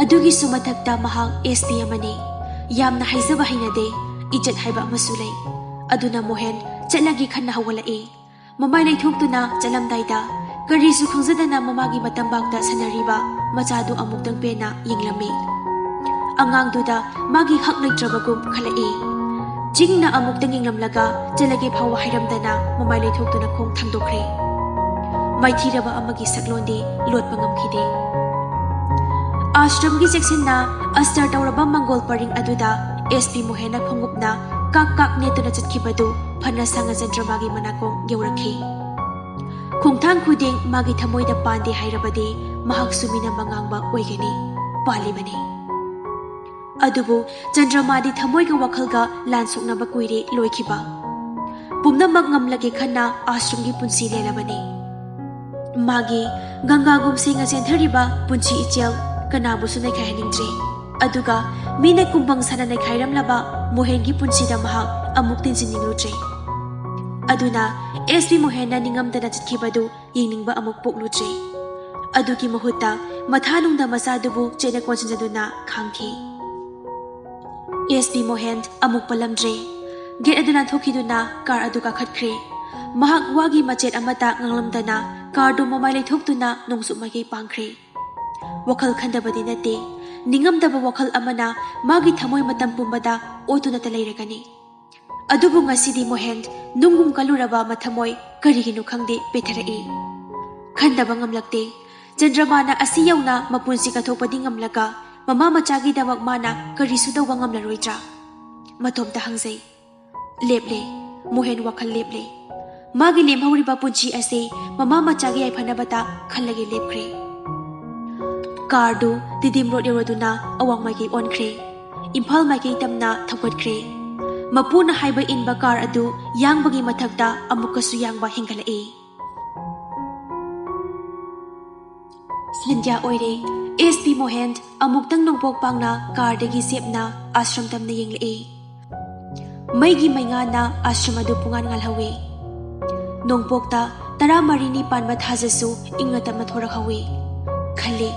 ꯑꯗꯨꯒꯤꯁꯨ ꯃꯊꯛꯇ ꯃꯍꯥꯛ ꯑꯦꯁ ꯄꯤ ꯑꯃꯅꯤ꯫ ꯌꯥꯝꯅ ꯍꯥꯏꯖꯕ ꯍꯩꯅꯗꯦ꯫ ꯏꯖꯠ ꯍꯥꯏꯕ ꯑꯃꯁꯨ ꯂꯩ꯫ ꯑꯗꯨꯅ ꯃꯣꯍꯦꯟ ꯆꯠꯂꯒꯦ ꯈꯟꯅ ꯍꯧꯒꯠꯂꯛꯏ꯫ ꯃꯃꯥꯏ ꯂꯩꯊꯣꯛꯇꯨꯅ ꯆꯠꯂꯝꯗꯥꯏꯗ ꯀꯔꯤꯁꯨ ꯈꯪꯖꯗꯅ ꯃꯃꯥꯒꯤ ꯃꯇꯝꯕꯥꯛꯇ ꯁꯥꯟꯅꯔꯤꯕ ꯃꯆꯥꯗꯨ ꯑꯃꯨꯛꯇꯪ ꯄꯦꯟꯅ ꯌꯦꯡꯂꯝꯃꯤ꯫ ꯑꯉꯥꯡꯗꯨꯗ ꯃꯥꯒꯤ ꯍꯛ ꯂꯩꯇ꯭ꯔꯕꯒꯨꯝ ꯈꯜꯂꯛꯏ꯫ ꯆꯤꯡꯅ ꯑꯃꯨꯛꯇꯪ ꯌꯦꯡꯂꯝꯂꯒ ꯆꯠꯂꯒꯦ ꯐꯥꯎꯕ ꯍꯥꯏꯔꯝꯗꯅ ꯃꯃꯥꯏ ꯂꯩꯊꯣꯛꯇꯨꯅ ꯈꯣꯡ ꯊꯥꯡꯗꯣꯛꯈ꯭ꯔꯦ꯫ ꯃꯥꯏꯊꯤꯔꯕ ꯑꯃꯒꯤ ꯁꯛꯂꯣꯟꯗꯤ ꯂꯣꯠꯄ ꯉꯝꯈꯤꯗꯦ꯫ ꯑꯥꯁ꯭ꯔꯝꯒꯤ ꯆꯦꯛꯁꯤꯟꯅ ꯑꯁꯇꯔ ꯇꯧꯔꯕ ꯃꯪꯒꯣꯜ ꯄꯔꯤꯡ ꯑꯗꯨꯗ ꯑꯦꯁ ꯄꯤ ꯃꯣꯍꯦꯟꯅ ꯈꯣꯡꯎꯞꯅ ꯀꯥꯛ ꯀꯥꯛ ꯅꯦꯠꯇꯨꯅ ꯆꯠꯈꯤꯕꯗꯨ ꯐꯅ ꯁꯥꯡꯅ ꯆꯟꯗ꯭ꯔꯃꯥꯒꯤ ꯃꯅꯥꯀꯣꯡ ꯌꯧꯔꯛꯈꯤ꯫ ꯈꯣꯡꯊꯥꯡ ꯈꯨꯗꯤꯡ ꯃꯥꯒꯤ ꯊꯃꯣꯏꯗ ꯄꯥꯟꯗꯦ ꯍꯥꯏꯔꯕꯗꯤ ꯃꯍꯥꯛꯁꯨ ꯃꯤꯅꯝꯕ ꯉꯥꯡꯕ ꯑꯣꯏꯒꯅꯤ꯫ ꯄꯥꯜꯂꯤꯕꯅꯤ꯫ ꯑꯗꯨꯕꯨ ꯆꯟꯗ꯭ꯔꯃꯥꯗꯤ ꯊꯃꯣꯏꯒ ꯋꯥꯈꯜꯒ ꯂꯥꯟ ꯁꯣꯛꯅꯕ ꯀꯨꯏꯔꯦ ꯂꯣꯏꯈꯤꯕ꯫ ꯄꯨꯝꯅꯃꯛ ꯉꯝꯂꯒꯦ ꯈꯟꯅ ꯑꯥꯁ꯭ꯔꯝꯒꯤ ꯄꯨꯟꯁꯤ ꯂꯦꯜꯂꯕꯅꯤ꯫ ꯃꯥꯒꯤ ꯒꯪꯒꯥꯒꯨꯝ ꯁꯦꯡꯅ ꯆꯦꯟꯊꯔꯤꯕ ꯄꯨꯟꯁꯤ ꯏꯆꯦꯜ ꯀꯅꯥꯕꯨꯁꯨ ꯅꯩꯈꯥꯏꯍꯟꯅꯤꯡꯗ꯭ꯔꯦ꯫ ꯑꯗꯨꯒ ꯃꯤꯅ ꯀꯨꯝꯕꯪ ꯁꯥꯅ ꯅꯩꯈꯥꯏꯔꯝꯂꯕ ꯃꯣꯍꯦꯟꯒꯤ ꯄꯨꯟꯁꯤꯗ ꯃꯍꯥꯛ ꯑꯃꯨꯛ ꯇꯤꯟꯁꯤꯟꯅꯤꯡꯂꯨꯗ꯭ꯔꯦ꯫ ꯑꯗꯨꯅ ꯑꯦꯁ ꯄꯤ ꯃꯣꯍꯦꯟꯅ ꯅꯤꯡꯉꯝꯗꯅ ꯆꯠꯈꯤꯕꯗꯨ ꯌꯦꯡꯅꯤꯡꯕ ꯑꯃꯨꯛ ꯄꯣꯛꯂꯨꯗ꯭ꯔꯦ꯫ ꯑꯗꯨꯒꯤ ꯃꯍꯨꯠꯇ ꯃꯊꯥꯅꯨꯡꯗ ꯃꯆꯥꯗꯨꯕꯨ ꯆꯦꯠꯅ ꯀꯣꯟꯁꯤꯟꯖꯗꯨꯅ ꯈꯥꯡꯈꯤ꯫ ꯑꯦꯁ ꯄꯤ ꯃꯣꯍꯦꯟ ꯑꯃꯨꯛ ꯄꯜꯂꯝꯗ꯭ꯔꯦ꯫ ꯒꯦꯠ ꯑꯗꯨ ꯂꯥꯟꯊꯣꯛꯈꯤꯗꯨꯅ ꯀꯥꯔ ꯑꯗꯨ ꯀꯥꯈꯠꯈ꯭ꯔꯦ꯫ ꯃꯍꯥꯛ ꯋꯥꯒꯤ ꯃꯆꯦꯠ ꯑꯃꯠꯇ ꯉꯥꯡꯂꯝꯗꯅ ꯀꯥꯔꯗꯨ ꯃꯃꯥꯏ ꯂꯩꯊꯣꯛꯇꯨꯅ ꯅꯣꯡꯆꯨꯞ ꯃꯥꯏꯀꯩ ꯄꯥꯡꯈ꯭ꯔꯦ꯫ ꯋꯥꯈꯜ ꯈꯟꯗꯕꯗꯤ ꯅꯠꯇꯦ, ꯅꯤꯡꯉꯝꯗꯕ ꯋꯥꯈꯜ ꯑꯃꯅ ꯃꯥꯒꯤ ꯊꯃꯣꯏ ꯃꯇꯝ ꯄꯨꯝꯕꯗ ꯑꯣꯠꯇꯨꯅꯇ ꯂꯩꯔꯒꯅꯤ꯫ ꯑꯗꯨꯕꯨ ꯉꯁꯤꯗꯤ ꯃꯣꯍꯦꯟ ꯅꯨꯡꯒꯨꯝ ꯀꯜꯂꯨꯔꯕ ꯃꯊꯃꯣꯏ ꯀꯔꯤꯒꯤꯅꯣ ꯈꯪꯗꯦ ꯄꯦꯊꯔꯛꯏ꯫ ꯈꯟꯗꯕ ꯉꯝꯂꯛꯇꯦ꯫ ꯆꯟꯗ꯭ꯔꯃꯥꯅ ꯑꯁꯤ ꯌꯧꯅ ꯃꯄꯨꯟꯁꯤ ꯀꯠꯊꯣꯛꯄꯗꯤ ꯉꯝꯂꯒ ꯃꯃꯥ ꯃꯆꯥꯒꯤꯗꯃꯛ ꯃꯥꯅ ꯀꯔꯤꯁꯨ ꯇꯧꯕ ꯉꯝꯂꯔꯣꯏꯗ꯭ꯔꯥ? ꯃꯇꯣꯝꯇ ꯍꯪꯖꯩ꯫ ꯂꯦꯞꯂꯦ꯫ ꯃꯣꯍꯦꯟ ꯋꯥꯈꯜ ꯂꯦꯞꯂꯦ꯫ ꯃꯥꯒꯤ ꯂꯦꯝꯍꯧꯔꯤꯕ ꯄꯨꯟꯁꯤ ꯑꯁꯤ ꯃꯃꯥ ꯃꯆꯥꯒꯤ ꯌꯥꯏꯐꯅꯕꯇ ꯈꯜꯂꯒ ꯂꯦꯞꯈ꯭ꯔꯦ꯫ ꯀꯥꯔꯗꯨ ꯇꯤꯗꯤꯝ ꯔꯣꯗ ꯌꯧꯔꯗꯨꯅ ꯑꯋꯥꯡ ꯃꯥꯏꯀꯩ ꯑꯣꯟꯈ꯭ꯔꯦ꯫ ꯏꯝꯐꯥꯜ ꯃꯥꯏꯀꯩ ꯇꯝꯅ ꯊꯧꯒꯠꯈ꯭ꯔꯦ꯫ ꯃꯄꯨꯅ ꯍꯥꯏꯕ ꯏꯟꯕ ꯀꯥꯔ ꯑꯗꯨ ꯌꯥꯡꯕꯒꯤ ꯃꯊꯛꯇ ꯑꯃꯨꯛꯀꯁꯨ ꯌꯥꯡꯕ ꯍꯦꯟꯒꯠꯂꯛꯏ꯫ ꯁꯟꯙ꯭ꯌꯥ ꯑꯣꯏꯔꯦ꯫ ꯑꯦꯁ ꯄꯤ ꯃꯣꯍꯦꯟ ꯑꯃꯨꯛꯇꯪ ꯅꯣꯡꯄꯣꯛ ꯄꯥꯡꯅ ꯀꯥꯔꯗꯒꯤ ꯆꯦꯞꯅ ꯑꯥꯁ꯭ꯔꯝ ꯇꯝꯅ ꯌꯦꯡꯂꯛꯏ꯫ ꯃꯩꯒꯤ ꯃꯩꯉꯥꯟꯅ ꯑꯥꯁ꯭ꯔꯝ ꯑꯗꯨ ꯄꯨꯡꯉꯥꯟ ꯉꯥꯜꯍꯧꯏ꯫ ꯅꯣꯡꯄꯣꯛꯇ ꯇꯔꯥꯃꯔꯤꯅꯤ ꯄꯥꯟꯕ ꯊꯥꯖꯁꯨ ꯏꯪꯅ ꯇꯞꯅ ꯊꯣꯔꯛꯍꯧꯏ꯫ ꯈꯜꯂꯤ,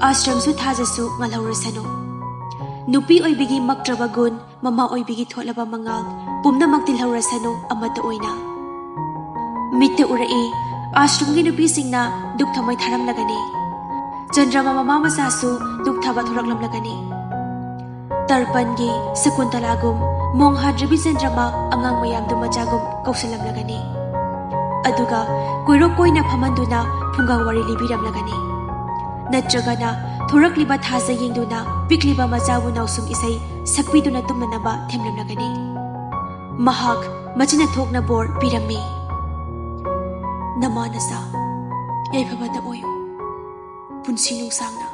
ꯑꯥꯁ꯭ꯔꯝꯁꯨ ꯊꯥꯖꯁꯨ ꯉꯥꯜꯍꯧꯔꯁꯅꯨ꯫ ꯅꯨꯄꯤ ꯑꯣꯏꯕꯤꯒꯤ ꯃꯛꯇ꯭ꯔꯕ ꯒꯨꯟ, ꯃꯃꯥ ꯑꯣꯏꯕꯤꯒꯤ ꯊꯣꯠꯂꯕ ꯃꯉꯥꯜ, ꯄꯨꯝꯅꯃꯛ ꯇꯤꯜꯍꯧꯔꯁꯅꯨ ꯑꯃꯠꯇ ꯑꯣꯏꯅ꯫ ꯃꯤꯠꯇ ꯎꯔꯛꯏ, ꯑꯥꯁ꯭ꯔꯝꯒꯤ ꯅꯨꯄꯤꯁꯤꯡꯅ ꯗꯨꯛ ꯊꯝꯃꯩ ꯊꯥꯔꯝꯂꯒꯅꯤ꯫ ꯆꯟꯗ꯭ꯔꯃꯥ ꯃꯃꯥ ꯃꯆꯥꯁꯨ ꯗꯨꯛ ꯊꯥꯕ ꯊꯣꯔꯛꯂꯝꯂꯒꯅꯤ꯫ ꯇꯔꯄꯟꯒꯤ ꯁꯀꯨꯟꯇꯂꯥꯒꯨꯝ ꯃꯣꯡ ꯍꯥꯗ꯭ꯔꯕꯤ ꯆꯟꯗ꯭ꯔꯃꯥ ꯑꯉꯥꯡ ꯃꯌꯥꯝꯗꯨ ꯃꯆꯥꯒꯨꯝ ꯀꯧꯁꯤꯜꯂꯝꯂꯒꯅꯤ꯫ ꯑꯗꯨꯒ ꯀꯣꯏꯔꯣꯛ ꯀꯣꯏꯅ ꯐꯝꯍꯟꯗꯨꯅ ꯐꯨꯡꯒꯥ ꯋꯥꯔꯤ ꯂꯤꯕꯤꯔꯝꯂꯒꯅꯤ꯫ ꯅꯠꯇ꯭ꯔꯒꯅ ꯊꯣꯔꯛꯂꯤꯕ ꯊꯥꯖ ꯌꯦꯡꯗꯨꯅ ꯄꯤꯛꯂꯤꯕ ꯃꯆꯥꯕꯨ ꯅꯥꯎꯁꯨꯝ ꯏꯁꯩ ꯁꯛꯄꯤꯗꯨꯅ ꯇꯨꯝꯅꯅꯕ ꯊꯦꯝꯂꯝꯂꯒꯅꯤ꯫ ꯃꯍꯥꯛ ꯃꯆꯤꯟꯅ ꯊꯣꯛꯅ ꯕꯣꯔ ꯄꯤꯔꯝꯃꯤ꯫ ꯅꯃꯥ ꯅꯆꯥ ꯌꯥꯏꯐꯕꯗ ꯑꯣꯏꯌꯨ꯫ ꯄꯨꯟꯁꯤ ꯅꯨꯡꯁꯥꯡꯅ꯫